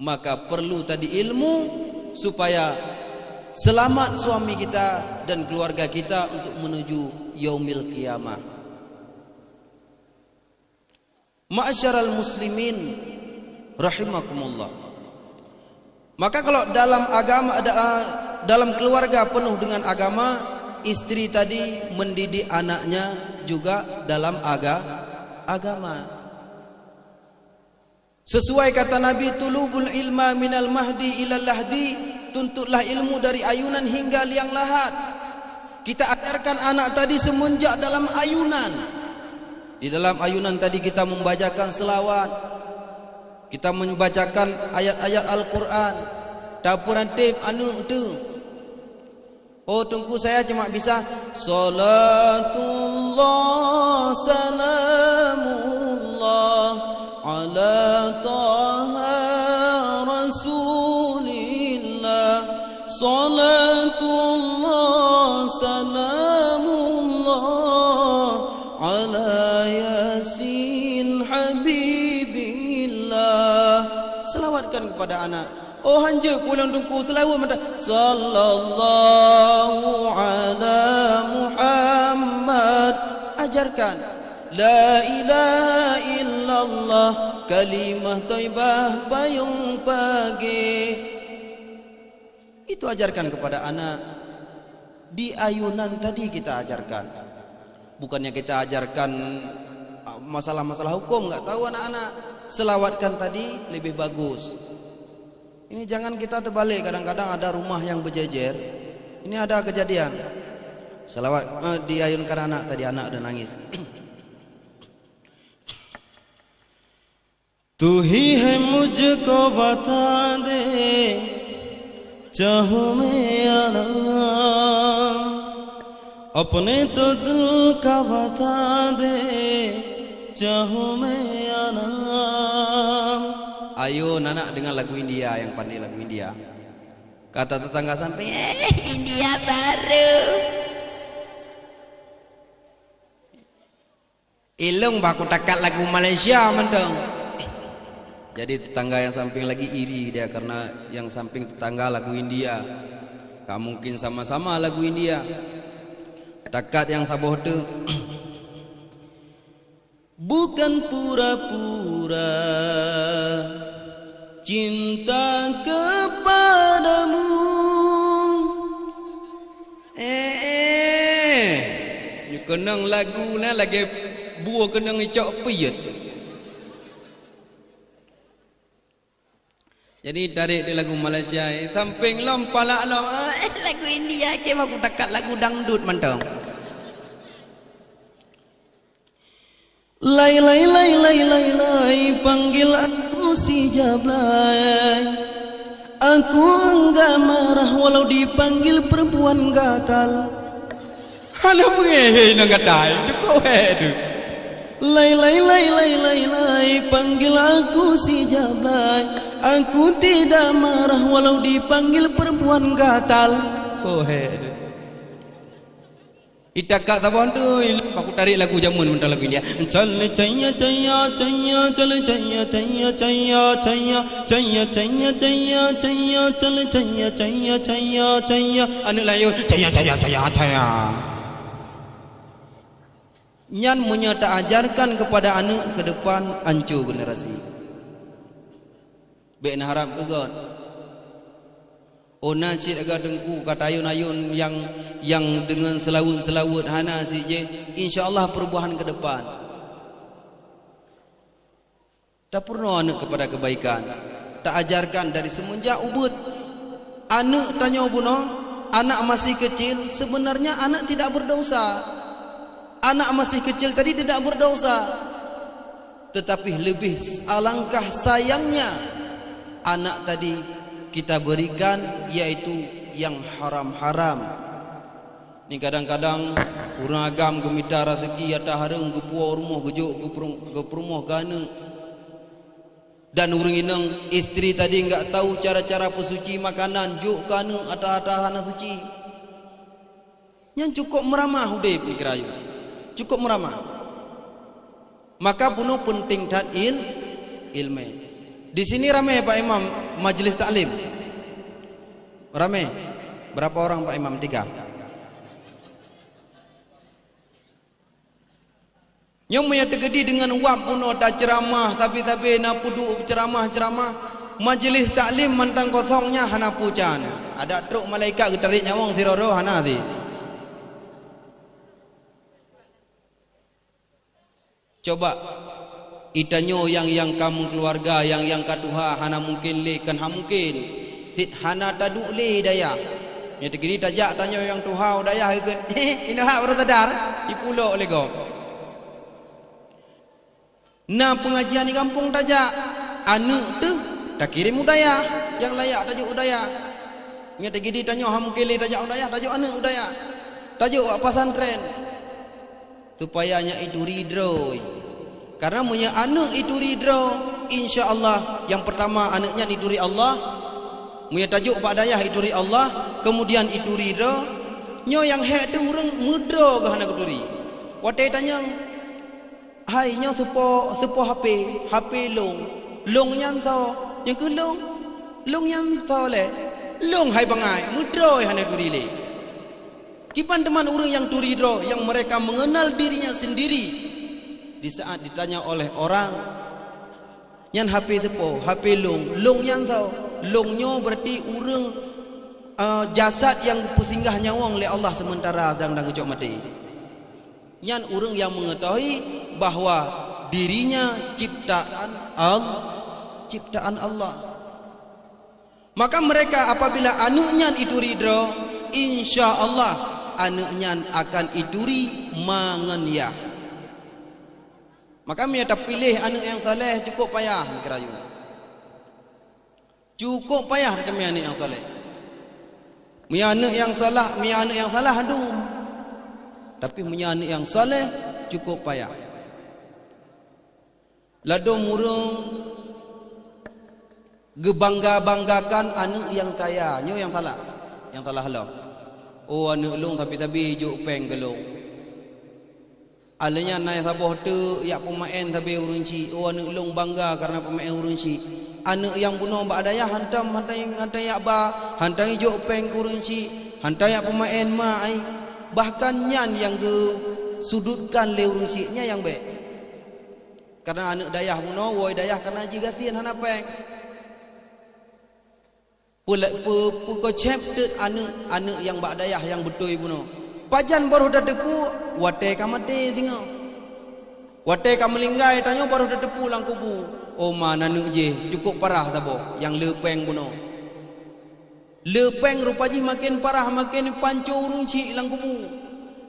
Maka perlu tadi ilmu supaya selamat suami kita dan keluarga kita untuk menuju yaumil qiyamah. Ma'asyiral muslimin rahimakumullah. Maka kalau dalam agama, da-, dalam keluarga penuh dengan agama, istri tadi mendidik anaknya juga dalam aga-, agama. Sesuai kata Nabi, "Tulubul ilma minal mahdi ilal lahdi," tuntutlah ilmu dari ayunan hingga liang lahat. Kita ajarkan anak tadi semenjak dalam ayunan. Di dalam ayunan tadi kita membacakan selawat, kita membacakan ayat-ayat Al-Quran, tapeuranteb aneuk teuh. Oh, Teungku, saya cuma bisa, "Salatullah salamullah ala taha rasulillah. Salatullah salamullah ala yasin habibillah." Selawatkan kepada anak. Oh, hanjeuet keu ulôn Teungku, seulaweuet mantong. Sallallahu ala Muhammad. Ajarkan. La ilaha illallah, kalimah thaibah payong pagée. Itu ajarkan kepada anak. Di ayunan tadi kita ajarkan. Bukannya kita ajarkan, ah, masalah-masalah hukum, nggak tahu anak-anak. Selawatkan tadi lebih bagus. Ini jangan kita terbalik, kadang-kadang ada rumah yang berjejer. Ini ada kejadian. Selawat, eh, diayunkan anak tadi, anak udah nangis. तू ही है मुझको बता दे, चाहूँ मैं या ना, अपने तो दिल का बता दे, चाहूँ मैं या ना. Ayo, anak dengar lagu India, yang pandai lagu India. Kata tetangga samping, "Eh, India baru." Ilong bah kutakat lagu Malaysia mantong. Jadi tetangga yang samping lagi iri dia karena yang samping tetangga lagu India. Tak mungkin sama-sama lagu India. Takat yang saboh tu. Bukan pura-pura cinta kepadamu. Eh, eh. Nyoe keunong lagu na lagée buoh keunong icok piet. Jadi tarék di lagu Malaysia, eh, samping lom palak lom, eh, lagu India ke mah kutakat lagu dangdut mantong. Lai, lai, lai, lai, lai, lai, panggil aku si Jablay. Aku enggak marah walau dipanggil perempuan gatal. Hana beungéh hei nang gatai, cukup hék tu. Lai, lai, lai, lai, lai, lai, panggil aku si Jablay. Aku tidak marah walau dipanggil perempuan gatal. Oh, he. Ita kak saboh tu, aku tarik lagu jameun, mentang lagu India. Chale chaya chaya chaya, chale chaya chaya chaya, chaya, chaya chaya chaya, chaya, chale chaya chaya chaya, chaya. Aneuk layôn, chaya chaya chaya chaya. Nyan meunyoe taajarkan kepada aneuk, ke depan anco generasi. Bék na harab keu göt. Oh, na cit agak teungku ka tayôn-ayôn nyang, nyang deungon seulaweuet-seulaweuet hana sijeh, insya Allah perubahan ke depan. Tapeurunoe aneuk kepada kebaikan. Taajarkan dari semenjak ubit. Aneuk tanyoe bunoe, anak masih kecil, sebenarnya anak tidak berdosa. Anak masih kecil tadi tidak berdosa. Tetapi lebih alangkah sayangnya, anak tadi kita berikan yaitu yang haram-haram. Ni kadang-kadang ureuëng agam geumita rezeki ata hareuem, geupuwoe rumoh geujok keu peurumoh keu aneuk. Dan ureuëng inong, istri tadi enggak tahu cara-cara peusuci makanan, jok keu aneuk ata-ata hana suci. Nyan cukup meuramah udeb di keurayu. Cukup meuramah. Maka bunoe peunteng that il-, ilmu. Di sini ramé Pak Imam majlis taklim. Ramé. Berapa orang Pak Imam? Tiga. Nyoe meunyo teugeudi deungon wab bunoe taceuramah sabe-sabe na peuduek ceuramah-ceuramah, majlis taklim mantong kosong nyan hana pucan. Adak trok malaikat geutarek nyawöng sidroe-droe hana sih. Coba, itanyoe nyang, nyang ka meukeuluwarga, nyang, nyang ka tuha, hana mungken lé, kan hana mungken. Cit hana taduek lé dayah. Nyoe teukeudi tajak tanyoe nyang tuha u dayah ikheun, "Inoe hak baru sadar," ipulok lé gob. Na peungajian di gampông tajak, aneuk teuh takirém u dayah, nyang layak tajok u dayah. Nyoe teukeudi tanyoe hana mungken lé tajak u dayah, tajok aneuk u dayah. Tajok bak pesantren. Supaya nyan ituri droe. Karena meunyoe aneuk ituri droe, insya Allah, nyang pertama aneuk nyan ituri Allah. Meunyoe tajok bak dayah ituri Allah, kemudian ituri droe. Nyoe nyang hék teuh ureuëng meudroe geuh hana geuturi. Watée tanyong, "Hai, nyoe soe po, soe po H P?" "H P lôn." "Lôn nyan soe?" "Nyang keuh lôn." "Lôn nyan soe lé?" "Lôn hai bangai." Meudroe hana turi lé. Kiban teuma ureuëng nyang turi droe, yang mereka mengenal dirinya sendiri di saat ditanya oleh orang, "Nyan H P soe po?" "H P lôn." "Lôn nyan soe?" "Lôn nyoe berarti ureuëng, eh, jasad nyang peusinggaih nyawöng lé Allah sementara dan, dan geucok maté. Nyan ureuëng nyang mengetahui bahwa dirinya ciptaan Al-, ciptaan Allah. Maka mereka apabila aneuk nyan ituri droe, insya Allah aneuk nyan akan ituri ma ngon yah. Maka meunyoe tapiléh aneuk nyang saleh cukup payah, keurayu. Cukup payah tateumé aneuk nyang saleh. Meunyoe aneuk nyang salah, meunyoe aneuk nyang salah adum. Tapi meunyoe aneuk nyang saleh, cukup payah. Ladôm ureuëng geubangga-banggakan aneuk nyang kaya, nyoe nyang salah. Nyang salah lom. "Oh, aneuk lôn sabe-sabe jok péng keu lôn." Alheuh nyan na saboh teuk jak peumaén sabe ureuëng chik. "Oh, aneuk lôn bangga kareuna peumaén ureuëng chik." Aneuk nyang bunoe bak dayah hantom, hantom, hantom jak ba, hantom jok péng keu ureuëng chik, hantom jak peumaén ma ai. Bahkan nyan nyang geusudutkan lé ureuëng chik, nyan nyang bék. Kareuna aneuk dayah bunoe, woe dayah kareuna jih gasien hana péng. Peula-, peu-, peukeucép teuk aneuk, aneuk nyang bak dayah nyang beutôi bunoe. Pajan barôh tateupeue, watée ka maté singoh. Watée ka meulinggai, tanyoe barôh tateupeue lam kubu. Oh, ma aneuk jih, cukup parah saboh, nyang le péng bunoe. Le péng rupa jih maken parah, maken panco ureuëng chik lam kubu.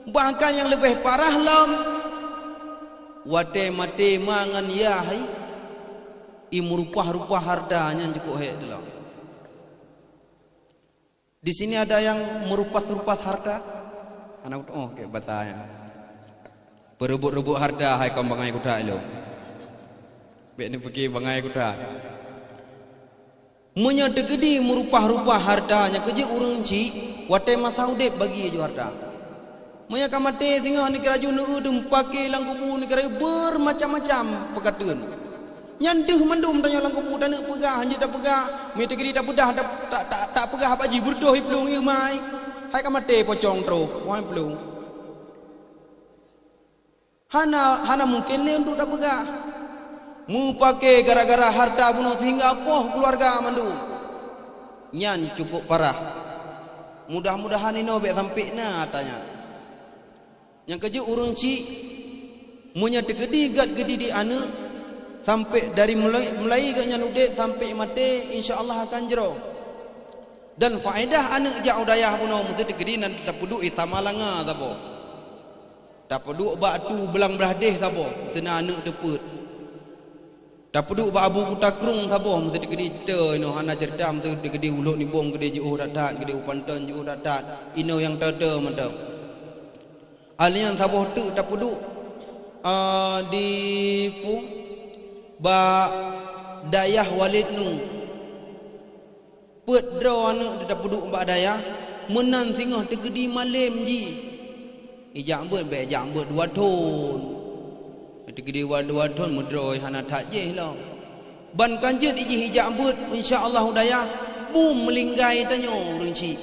Bahkan nyang leubeh parah lom, watée maté ma ngon yah hai, i meurupah-rupah hareuta nyan cukup hék lom. Di sini ada yang merupas-rupas harta? Hana, oh, oke, basa nyan. Peureubot-reubot hareuta hai kon bangai kuta ilong. Bèk neupiké bangai kuta. Meunyoe teukeudi meurupah-rupah hareuta nyang keujeuet ureueng chik, watèe masa udép bagi ju hareuta. Meunyoe ka maté singoh neukalaju neueu teumeupaké lam kubu neukalaju beurmacam-macam peukateuen. Nyan deuh mandum tanyoe lam kubu taneuk peugah, hanjeuet tapeugah, meunyoe teukeudi tapeudah, ta-, ta-, ta-, tapeugah bak jih beureudoh iplueng ié mai. Hai ka maté pocong troh, wahai plueng. Hana, hana mungken lé untuk tapeugah. Meupaké gara-gara hareuta bunoe sehingga poh keuluwarga mandum. Nyan cukôp parah. Mudah-mudahan inoe bèk sampé na atra nyan. Nyang keujeuet ureueng chik, meunyoe teukeudi gèt geudidik aneuk, sampé dari mulai, mulai gèt nyan udép sampé maté, insya Allah akan jroh. Dan faedah aneuk jak u dayah bunoe meuseuti keudeh na tapeuduek i Samalanga saboh. Tapeuduek bak atu Blang Blah Deh saboh, teuna aneuk teupeuet. Tapeuduek bak Abu Kuta Krueng saboh meuseuti keudeh, inoe hana ceurita meuseuti keudeh Ulok Nibong keudeh jiôh that-that, keudeh U Panton jiôh that-that, inoe nyang teuh-teuh mantong. Alèh nyan saboh teuk tapeuduek, a, di pu-, bak dayah Walid Nu. Peuet droe aneuk teuh tapeuduek bak dayah, meunan singoh teukeudi malém jih. Ijak beuet, bèk jak beuet dua thon. Teukeudi dua, dua thon meudroe hana that jéh lom. Ban ka jeuet jih ijak beuet, insya Allah u dayah, bum meulinggai tanyoe ureueng chik.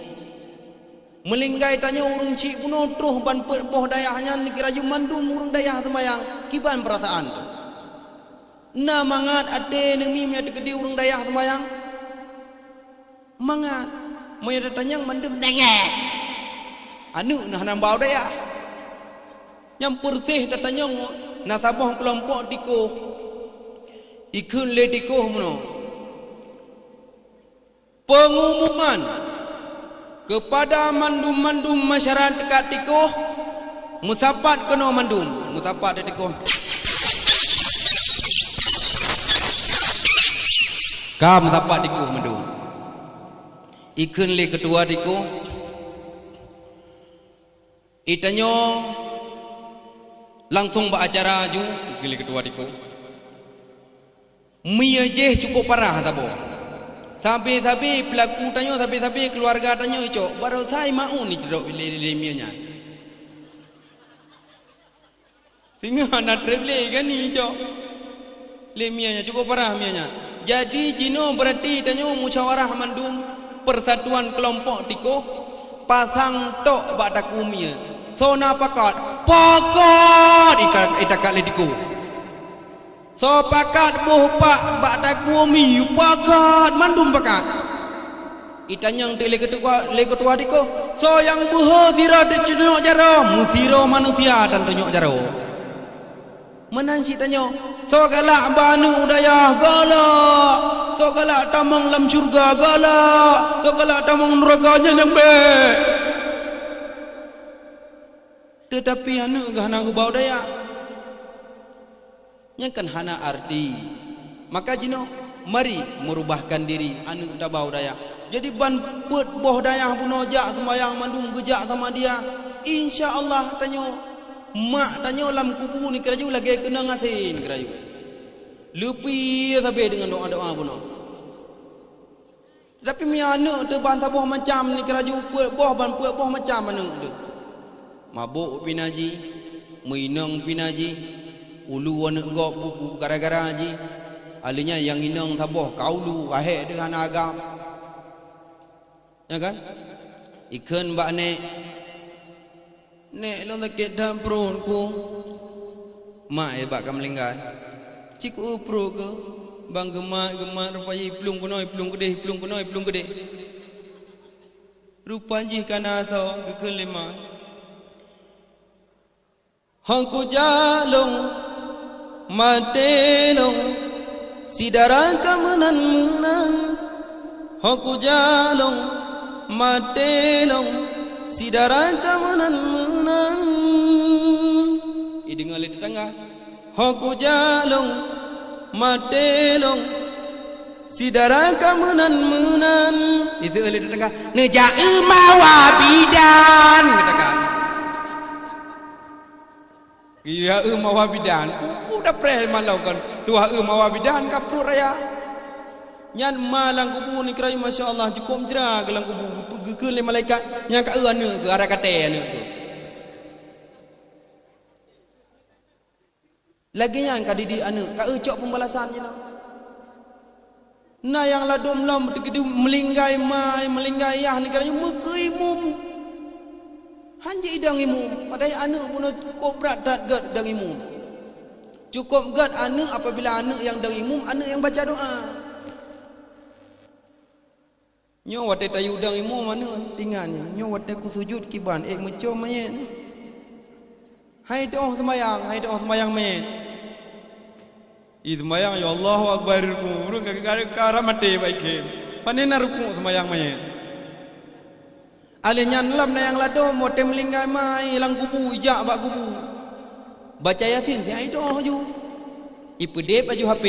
Meulinggai tanyoe ureueng chik bunoe troh ban peuet boh dayah nyan kira jih mandum ureueng dayah seumayang, kiban peurasaan. Na mangat até neumi meunyoe teukeudi ureueng dayah seumayang? Mangat. Meunyoe tatanyong mandum nengek. Aneuk na hana bau dayah. Nyang peureuseh tatanyong na saboh keulompok tikoh. Ikheun lé tikoh meunoe. Pengumuman kepada mandum-mandum masyarakat tikoh, meusapat keunoe mandum, meusapat di tikoh. Ka meusapat tikoh mandum. Ikheun lé keutua tikoh, Itanyoe langsong bak acara ju, geukheun lé keutua tikoh. Mie jih cukup parah saboh. Sabe-sabe peulaku tanyoe, sabe-sabe keuluwarga tanyoe icok, baroe sai maun icok lé, lé, lé mie nyan. Singoh na trép lé gani icok. Lé mie nyan, cukup parah mie nyan. Jadi jinoe beurati tanyoe musyawarah mandum persatuan keulompok tikoh pasang tok bak takue mie. Soe na pakat? Pakat! Ita-, itakat lé tikoh. Soe pakat boh pak bak takue mie? Pakat! Mandum pakat. Itanyong teuk lé keutua, lé keutua tikoh, soe nyang beuhe sira teutunyok jaroe? Meusidroe manusia tan tunyok jaroe. Meunan cit tanyoe, soe galak bak aneuk u dayah? Galak. Soe galak tamong lam syeuruga? Galak. Soe galak tamong neuraka? Nyan nyang bèk. Teutapi aneuk geuh hana geubau dayah. Nyan kan hana arti. Maka jinoe, mari meurubahkan diri aneuk tabau dayah. Jadi ban peuet boh dayah bunoe jak seumayang mandum geujak sama dia, insya Allah tanyoe, mak tanyoe lam kubu nikeuraju lagèe keunong gasien nikeuraju. Leupie sabe deungon doa-doa bunoe. Tapi meunyoe aneuk teuh ban saboh macam nikeuraju, peuet boh ban peuet boh macam aneuk teuh. Mabôk pih na jih, meuinong pih na jih, ulu aneuk gob pu-, pu-, gara-gara jih. Alèh nyan nyang inong saboh ka ulu, ahèk teuh hana agam. Ya kan? Ikheun bak nèk, "Nèk, lôn sakét that pruet ku." Mak, eh, bak ka meulinggai. "Cit keu pruet keuh, ban geumat-geumat rupa jih iplueng keunoe, iplueng keudeh, iplueng keunoe, iplueng keudeh." Rupa jih ka na asoe, geukheun lé mak. "Ho kujak lôn, maté lôn, si dara ka meunan-meunan. Ho kujak lôn, maté lôn, si dara ka meunan-meunan." Ideungoe lé teutangga. "Ho kujak lôn, maté lôn, si dara ka meunan-meunan." Iseuôt lé teutangga, "Neujak eu mawa bidan," geutangga. Geuyue haeu mawa bidan, udah preh malom kon. Tuha eu mawa bidan ka pruet raya. Nyan ma lam kubu ni keurayeuk, masya Allah, cukôp jra geulam kubu, geukheun lé malaikat, nyan ka eu aneuk geuh, arai ka tée aneuk geuh. Lagée nyan ka didik aneuk, ka eu cok peubalasan jinoe. Na nyang ladôm lom teukeudi meulinggai ma, meulinggai yah nibak nyan meukeue imum. Hanjeuet idong imum, padahai aneuk bunoe cukôp brat that gét dong imum. Cukôp gét aneuk apabila aneuk nyang dong imum, aneuk nyang baca doa. Nyoe watée tayue dong imum aneuk, ingat nyoe, nyoe watée kusujut kiban, ék meucom manyét. Hai teuôh seumayang, hai teuôh seumayang manyét. Ih, seumayang, ya Allahu Akbar, rukuk. Ureuëng ka, ka, ka rab maté bak ikheun. Pane na rukuk seumayang manyét. Alheuh nyan lom na nyang ladôm, watée meulinggai ma lam kubu, ijak bak kubu. Baca Yasin, si ai doh ju. Ipeudeb laju H P.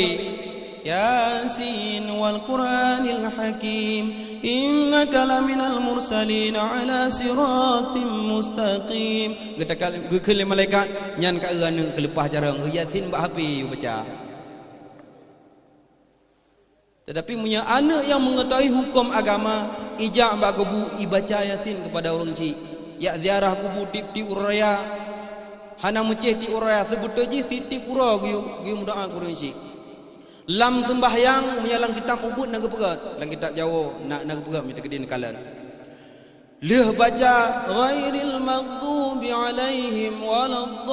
Yasin wal Qur'anil Hakim, innaka laminal mursalin ala siratim mustaqim. Geutakal-, geukheun lé malaikat, nyan ka eu aneuk keuleupah carông, eu Yasin bak H P baca. Tetapi meunyoe aneuk nyang meungeutahui huköm agama, ijak bak kubu, ibaca Yasin keupada ureuëng chik, jak ziarah kubu tieb-tieb uroe raya, hana meucéh tieb uroe raya, seubeutôi jih sitieb uroe geuyue, geuyue meudoá keu ureuëng chik. Lam seumbahyang, meunyoe lam kitab ubeuet na geupeugah, lam kitab Jawoe na, na geupeugah, meunyoe teukeudi neukalon. Lheueh baca, "Ghairil maghdubi 'alaihim waladdallin."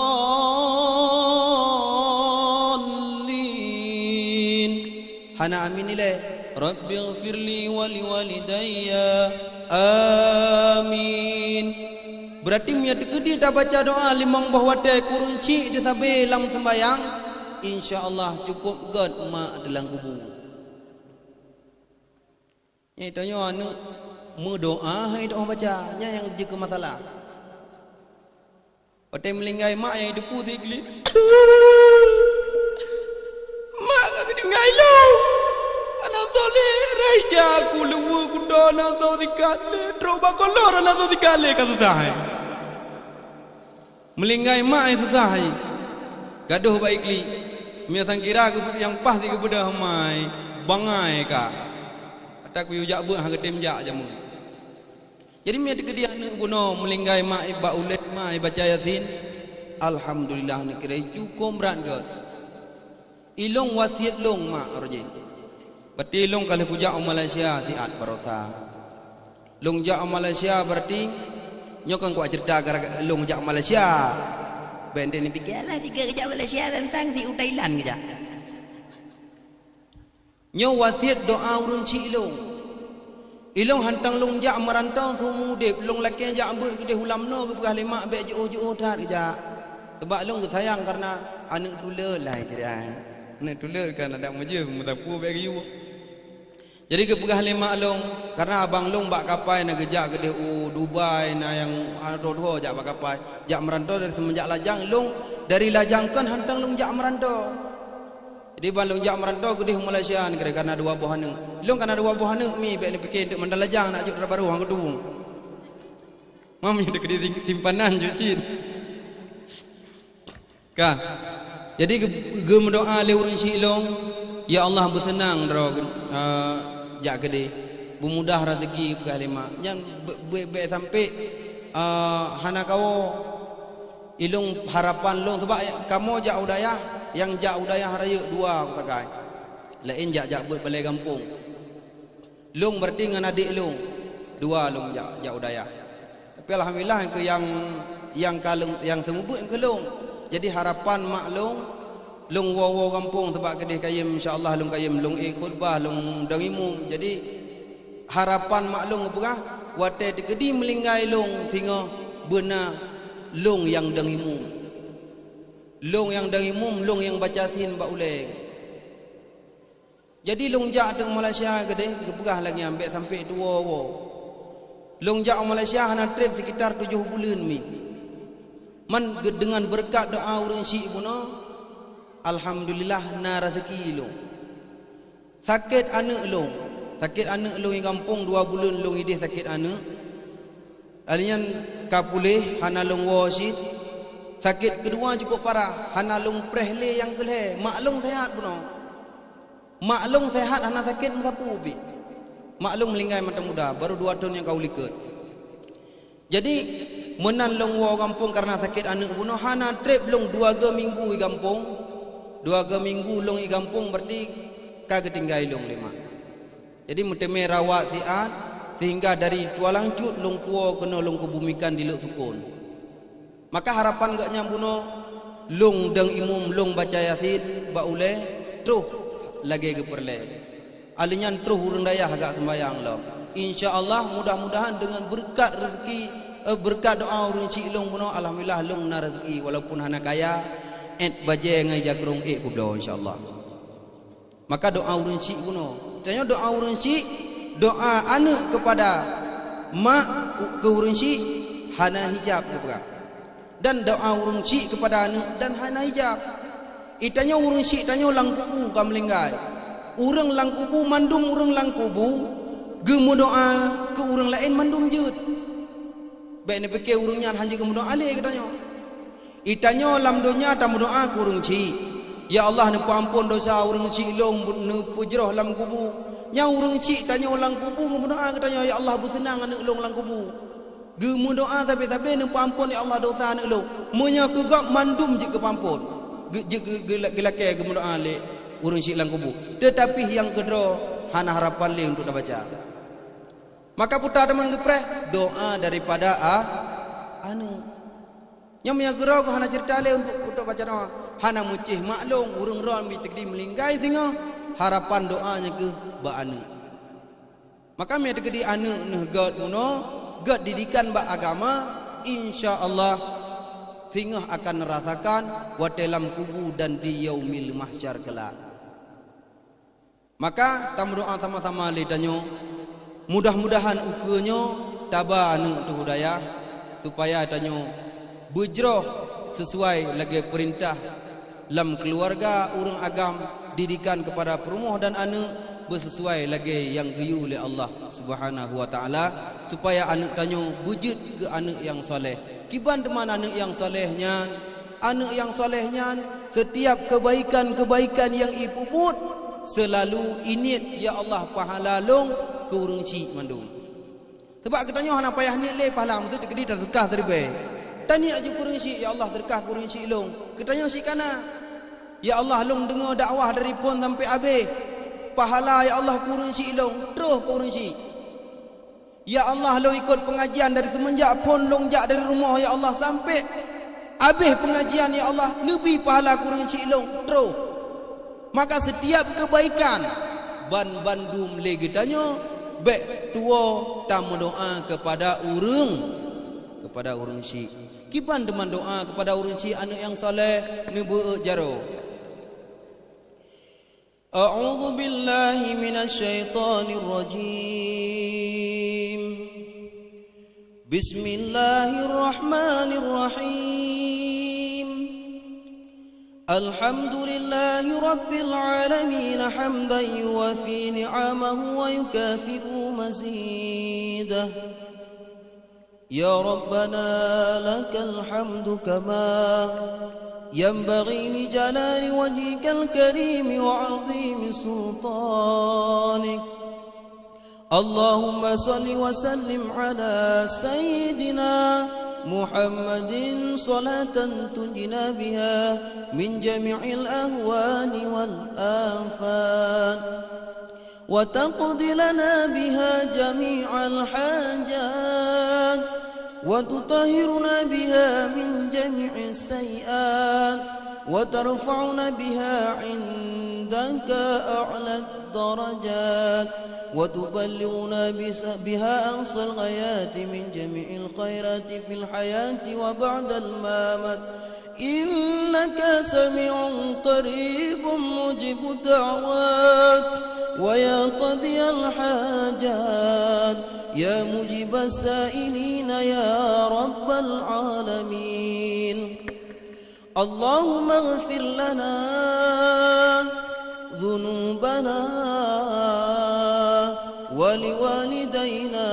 Hana amin ilée, "Rabbighfirli wa liwalidayya." Amin. Beurati meunyoe teukeudi tabaca doa limong boh watée keu ureuëng chik teusabe lam seumbahyang, insya Allah cukôp gét mak teuh lam kubu. Nyan tanyoe aneuk meudoa hai doa baca, nyan nyang jeuet keu masalah. Watée meulinggai mak nyang jiteupeue siklik, "Mak ka geutinggai lôn, aneuk soleh, raija ku leuweue kuto aneuk soe sikat lé, trok bak kolor aneuk soe sikat lé, ka susah hai." Meulinggai mak nyang susah hai. Gadôh bak iklik. Meunyoe sangkira geupeue nyang paih di geubeudôh mai, bangai ka. Ata kuyue jak beuet hana geutem jak jameun. Jadi meunyoe teukeudi aneuk bunoe meulinggai mak bak ulée mak baca Yasin, alhamdulillah, neukira cukôp brat gét. Ilông wasiet lông mak roh jih. Berarti ilông ka lheueh kujak u Malaysia siat barosa. Lông jak u Malaysia berarti nyoe kan kuat cerita gara-gara lông jak u Malaysia. Bék ndék neupike lah tiga kejak Malaysia tantang di u Thailand kejak. Nyoe wasiet doa ureuëng chik ilông. Ilông hantang lông jak meurantau seumeu udeb, lông lakée jak beuet keudeh ulam noe geupeugah lé mak bék jiôh-jiôh that geujak. Teubak lông geusayang kareuna aneuk tuleuet lah kira. Aneuk tuleuet kan adak meujeuh meusapeue bék geuyue. Jadi geupeugah lé mak lông, kareuna abang lông bak kapai na geujak keudeh u Dubai, na nyang hana tuho-tuho jak bak kapai. Jak meurantau dari seumenjak lajang lông, dari lajang kon hantang lông jak meurantau. Jadi ban lông jak meurantau keudeh u Malaysia nyan kira kana dua boh aneuk. Lông kana dua boh aneuk mi bék neupike teuk mandal lajang nak jok dara barô hang geutueng. Mam nyan teukeudi simpanan jok cit. Ka. Jadi geu-, geumeudoa lé ureuëng chik lông, "Ya Allah, beuseunang droe, eh, jak keudeh. Beumudah raseuki," peugah lé mak. Nyan be-, be-, bék sampai, eh, hana kawoe. Ilông harapan lông, sabab kamoe jak u dayah, nyang jak u dayah rayeuk dua sagai. Laén jak-jak beuet balai gampông. Lông berarti ngon adék lông, dua lông jak, jak u dayah. Tapi alhamdulillah, keu nyang, nyang ka lông, nyang seumeubeuet keu lông. Jadi harapan mak lông, lông woe-woe gampông, sabab keudeh kayém, insya Allah lông kayém, lông ék khutbah, lông dong imum. Jadi harapan mak lông geupeugah, watée teukeudi meulinggai lông singoh, beuna lông nyang dong imum. Lông nyang dong imum, lông nyang baca Yasin bak ulée. Jadi lông jak teuk u Malaysia keudeh, geupeugah lagée nyan bék sampai tuwoe woe. Lông jak u Malaysia hana treb sekitar tujoh buleuen mi. Man geu-, deungon beureukat doa ureuëng chik bunoe, alhamdulillah na raseuki lông. Sakét aneuk lông, sakét aneuk lông di gampông dua buleuen lông ideh sakét aneuk. Lheueh nyan ka puléh hana lông woe cit. Sakét keudua cukôp parah, hana lôn preh lé nyang keulhèe, mak lôn seuhat bunoe. Mak lôn seuhat hana sakét meusapeue pih. Mak lôn meuninggai mantong muda, barô dua thôn nyang ka u likot. Jadi, meunan lôn woe gampông kareuna sakét aneuk bunoe, hana trép lôn dua geu minggu i gampông. Dua geu minggu lôn i gampông, berarti ka geutinggai lôn lé mak. Jadi, meuteumé rawat siat, sehingga dari tualang cut lôn puwoe keunoe lôn keubumikan di Lhoksukon. Maka harapan geuh nyan bunoe, lôn dong imum, lôn baca Yasin bak ulèe, troh lagèe geupeureulèe. Alèh nyan troh ureueng dayah gak seumbahyang lom. Insya Allah, mudah-mudahan deungon beureukat reuzeki, eh, beureukat doa ureueng chik lôn bunoe, alhamdulillah lôn na reuzeki, walaupun hana kaya, èt bajèe ngon ija krông èk kubloe, insya Allah. Maka doa ureueng chik bunoe. Tanyoe doa ureueng chik, doa aneuk keupada mak keu ureueng chik hana hijab geupeugah. Dan doa ureueng chik keupada aneuk dan hana hijab. Itanyoe ureueng chik tanyoe lam kubu ka meuninggai. Ureueng lam kubu, mandum ureueng lam kubu geumeudoa keu ureueng laén mandum jeuet. Bèk neupike ureueng nyan hana geumeudoa lé geutanyoe. Itanyoe lam donya tameudoa keu ureueng chik, "Ya Allah, neupeuamphon dosa ureueng chik lôn, neupeujroh lam kubu." Nyan ureueng chik tanyoe lam kubu geumeudoa geutanyoe, "Ya Allah, beuseunang aneuk lôn lam kubu." Geumeudoa sabe-sabe, "Neupeuamphon, ya Allah, dosa aneuk lôn." Meunyoe keu gob mandum jeuet geupeuamphon, geu-, jeuet geu-, geu-, geulakèe geumeudoa lé ureueng chik lam kubu. Teutapi nyang keudroe hana harapan lé untuk tabaca. Maka peue teuma geupreh doa daripada a-, aneuk. Nyan meunyoe keudroe hana ceurita lé untuk, untuk baca doa. Hana meucéh mak lôn, ureueng droe meuteukdi meuninggai singoh, harapan doa nyan keuh bak aneuk. Maka meunyoe teukdi aneuk neuh gèt bunoe, gèt didikan bak agama, insya Allah singoh akan neurasakan watèe lam kubu dan di yaumil mahsyar keulak. Maka tameudoa sama-sama lé tanyoe, mudah-mudahan ukeue nyoe taba aneuk teuh u dayah, supaya tanyoe beujroh sisuai lagèe peurintah lam keuluwarga ureueng agam, didikan keupada peurumoh dan aneuk beusisuai lagèe nyang geuyue lé Allah Subhanahu wa Ta'ala, supaya aneuk tanyoe beujeuet keu aneuk nyang saleh. Kiban teuma aneuk nyang saleh nyan? Aneuk nyang saleh nyan, setiap keubaikan-keubaikan nyang ipeubuet, seulalu ingat, "Ya Allah, pahala lôn keu ureueng chik mandum." Sabab geutanyoe hana payah niet lé pahala, meuseuti keudroe taseudekah siribèe. Taniet aju keu ureueng chik, "Ya Allah, seudeukah keu ureueng chik lôn." Geutanyoe chik ka na, "Ya Allah, lôn deungoe dakwah dari phôn sampai abéh. Pahala, ya Allah, keu ureueng chik lôn, troh keu ureueng chik." Ya Allah, lôn ikot peungajian dari seumeunjak phôn lôn jak dari rumoh, ya Allah, sampai abéh peungajian, ya Allah, neubri pahala keu ureueng chik lôn troh. Maka setiap keubaikan ban bandum lé geutanyoe, bèk tuwoe tameudoa keupada ureueng, keupada ureueng chik. Kiban teuma doa keupada ureueng chik aneuk nyang saleh neubeuet jaroe. أعوذ بالله من الشيطان الرجيم. بسم الله الرحمن الرحيم. الحمد لله رب العالمين، حمدا يوافي نعمه ويكافئ مزيده. يا ربنا، لك الحمد كما ينبغي لجلال وجهك الكريم وعظيم سلطانك. اللهم صل وسلم على سيدنا محمد صلاة تنجينا بها من جميع الأهوال والآفات، وتقضي لنا بها جميع الحاجات، وتطهرنا بها من جميع السيئات، وترفعنا بها عندك أعلى الدرجات، وتبلغنا بس-، بها أقصى الغايات من جميع الخيرات في الحياة وبعد الممات. إنك سميع قريب مجيب الدعوات، ويا قاضي الحاجات، يا مجيب السائلين يا رب العالمين. اللهم اغفر لنا ذنوبنا ولوالدينا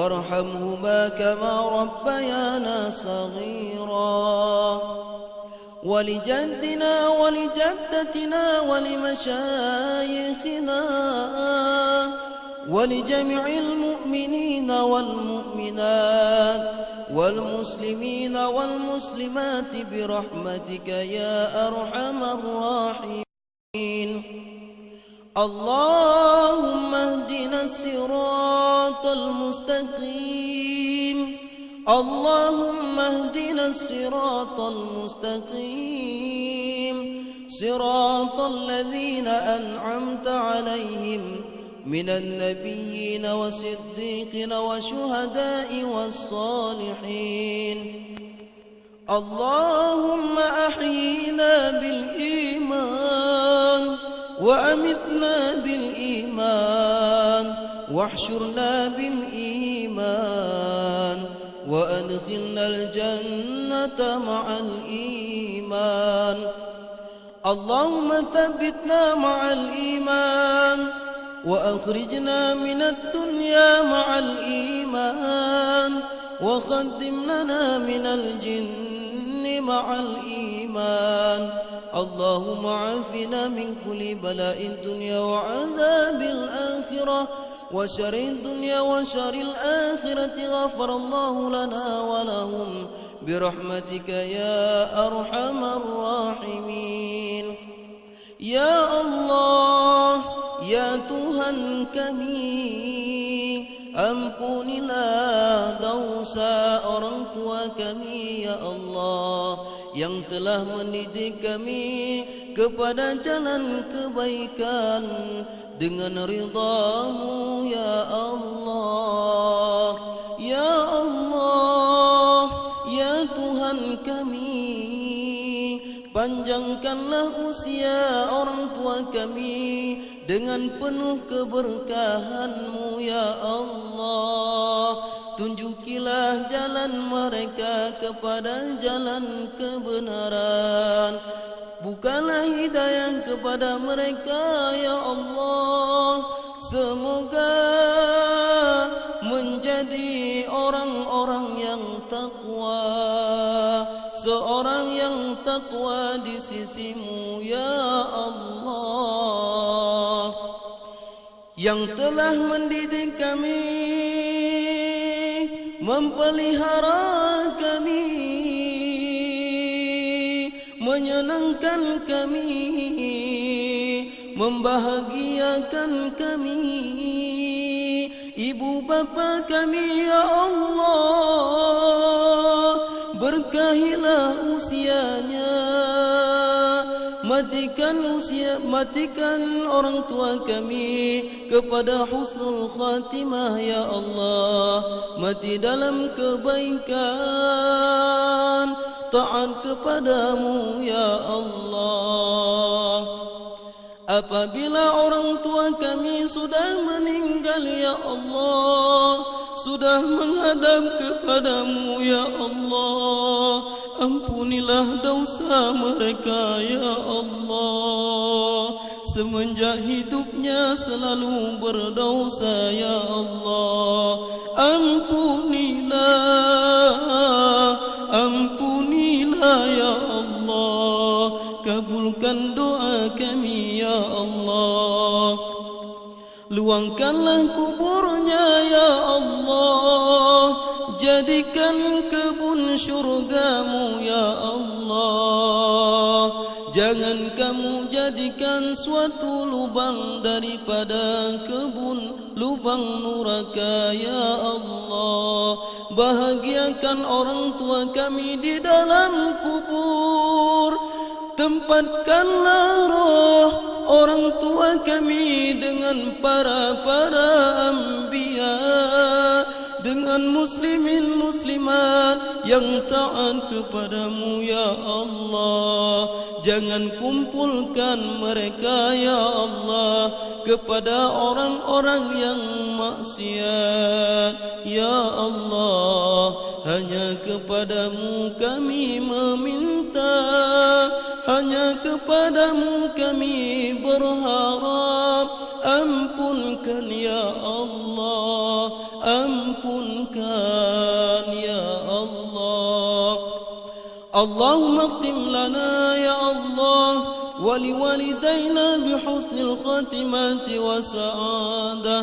وارحمهما كما ربيانا صغيرا. ولجدنا ولجدتنا ولمشايخنا ولجميع المؤمنين والمؤمنات والمسلمين والمسلمات برحمتك يا أرحم الراحمين. اللهم اهدنا الصراط المستقيم. اللهم اهدنا الصراط المستقيم. صراط الذين أنعمت عليهم من النبيين والصديقين والشهداء والصالحين. اللهم أحينا بالإيمان وأمتنا بالإيمان واحشرنا بالإيمان وأدخلنا الجنة مع الإيمان. اللهم ثبتنا مع الإيمان وأخرجنا من الدنيا مع الإيمان وختم لنا من الجن مع الإيمان. اللهم عافنا من كل بلاء الدنيا وعذاب الآخرة وشر الدنيا وشر الآخرة. غفر الله لنا ولهم برحمتك يا أرحم الراحمين. Ya Allah, ya Tuhan kami, ampunilah dosa orang tua kami, ya Allah, yang telah mendidik kami kepada jalan kebaikan dengan ridha-Mu, ya Allah. Ya Allah, ya Tuhan kami, panjangkanlah usia orang tua kami dengan penuh keberkahan-Mu, ya Allah. Tunjukilah jalan mereka kepada jalan kebenaran. Bukalah hidayah kepada mereka, ya Allah. Semoga menjadi orang-orang yang takwa, seorang yang takwa di sisi-Mu, ya Allah, yang telah mendidik kami, memelihara kami, menyenangkan kami, membahagiakan kami, ibu bapa kami, ya Allah, berkahilah usianya, matikan usia, matikan orang tua kami kepada husnul khatimah, ya Allah, mati dalam kebaikan, taat kepada-Mu, ya Allah. Apabila orang tua kami sudah meninggal, ya Allah, sudah menghadap kepada-Mu, ya Allah, ampunilah dosa mereka, ya Allah. Semenjak hidupnya selalu berdosa, ya Allah, ampunilah, ampunilah, ya Allah. Kabulkan doa kami, ya Allah. Luangkanlah kuburnya, ya Allah. Jadikan kebun syurga-Mu, ya Allah. Jangan Kamu jadikan suatu lubang daripada kebun lubang nuraka, ya Allah. Bahagiakan orang tua kami di dalam kubur. Tempatkanlah roh orang tua kami dengan para-para anbiya, dengan muslimin muslimat yang taat kepada-Mu, ya Allah. Jangan kumpulkan mereka, ya Allah, kepada orang-orang yang maksiat. Ya Allah, hanya kepada-Mu kami meminta, hanya kepada-Mu kami berharap. Ampunkan, ya Allah, ampun اللهم اختم لنا يا الله ولوالدينا بحسن الخاتمة والسعادة،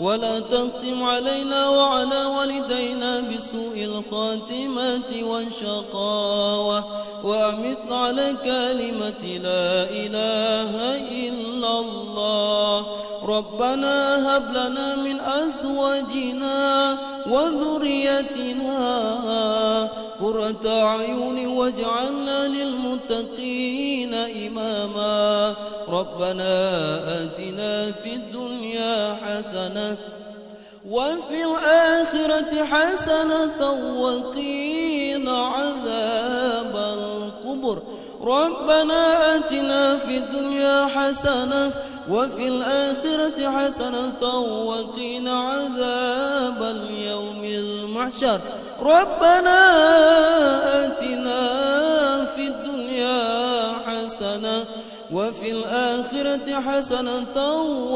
ولا تختم علينا وعلى والدينا بسوء الخاتمة والشقاوة، وأمتنا على كلمة لا إله إلا الله. ربنا هب لنا من أزواجنا وذريتنا قرة أعين واجعلنا للمتقين إماما. ربنا آتنا في الدنيا حسنة وفي الآخرة حسنة وقنا عذاب القبر. ربنا آتنا في الدنيا حسنة وفي الآخرة حسنة وقنا عذاب اليوم المحشر. ربنا آتنا في الدنيا حسنة وفي الآخرة حسنة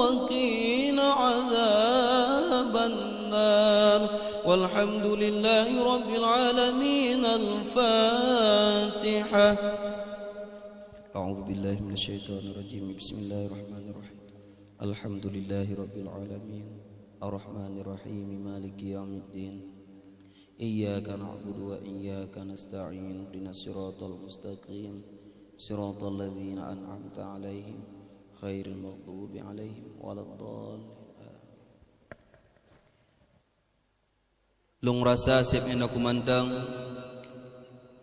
وقنا عذاب النار. والحمد لله رب العالمين. الفاتحة. أعوذ بالله من الشيطان الرجيم. بسم الله الرحمن الرحيم. الحمد لله رب العالمين. الرحمن الرحيم. مالك يوم الدين. إياك نعبد وإياك نستعين. اهدنا الصراط المستقيم. صراط الذين أنعمت عليهم غير المغضوب عليهم ولا الضالين. آمين. Lôn rasa seb inoe kumantong,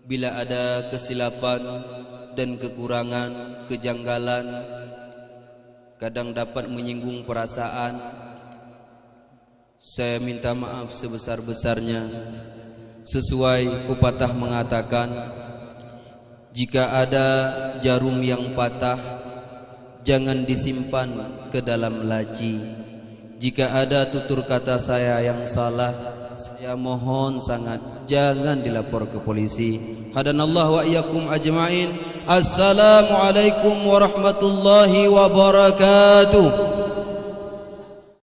bila ada kesilapan dan kekurangan, kejanggalan, kadang dapat menyinggung perasaan, saya minta maaf sebesar-besarnya. Sesuai pepatah mengatakan, jika ada jarum yang patah, jangan disimpan ke dalam laci. Jika ada tutur kata saya yang salah, saya mohon sangat jangan dilapor ke polisi. Hadanallah wa iyyakum ajmain. Assalamualaikum warahmatullahi wabarakatuh.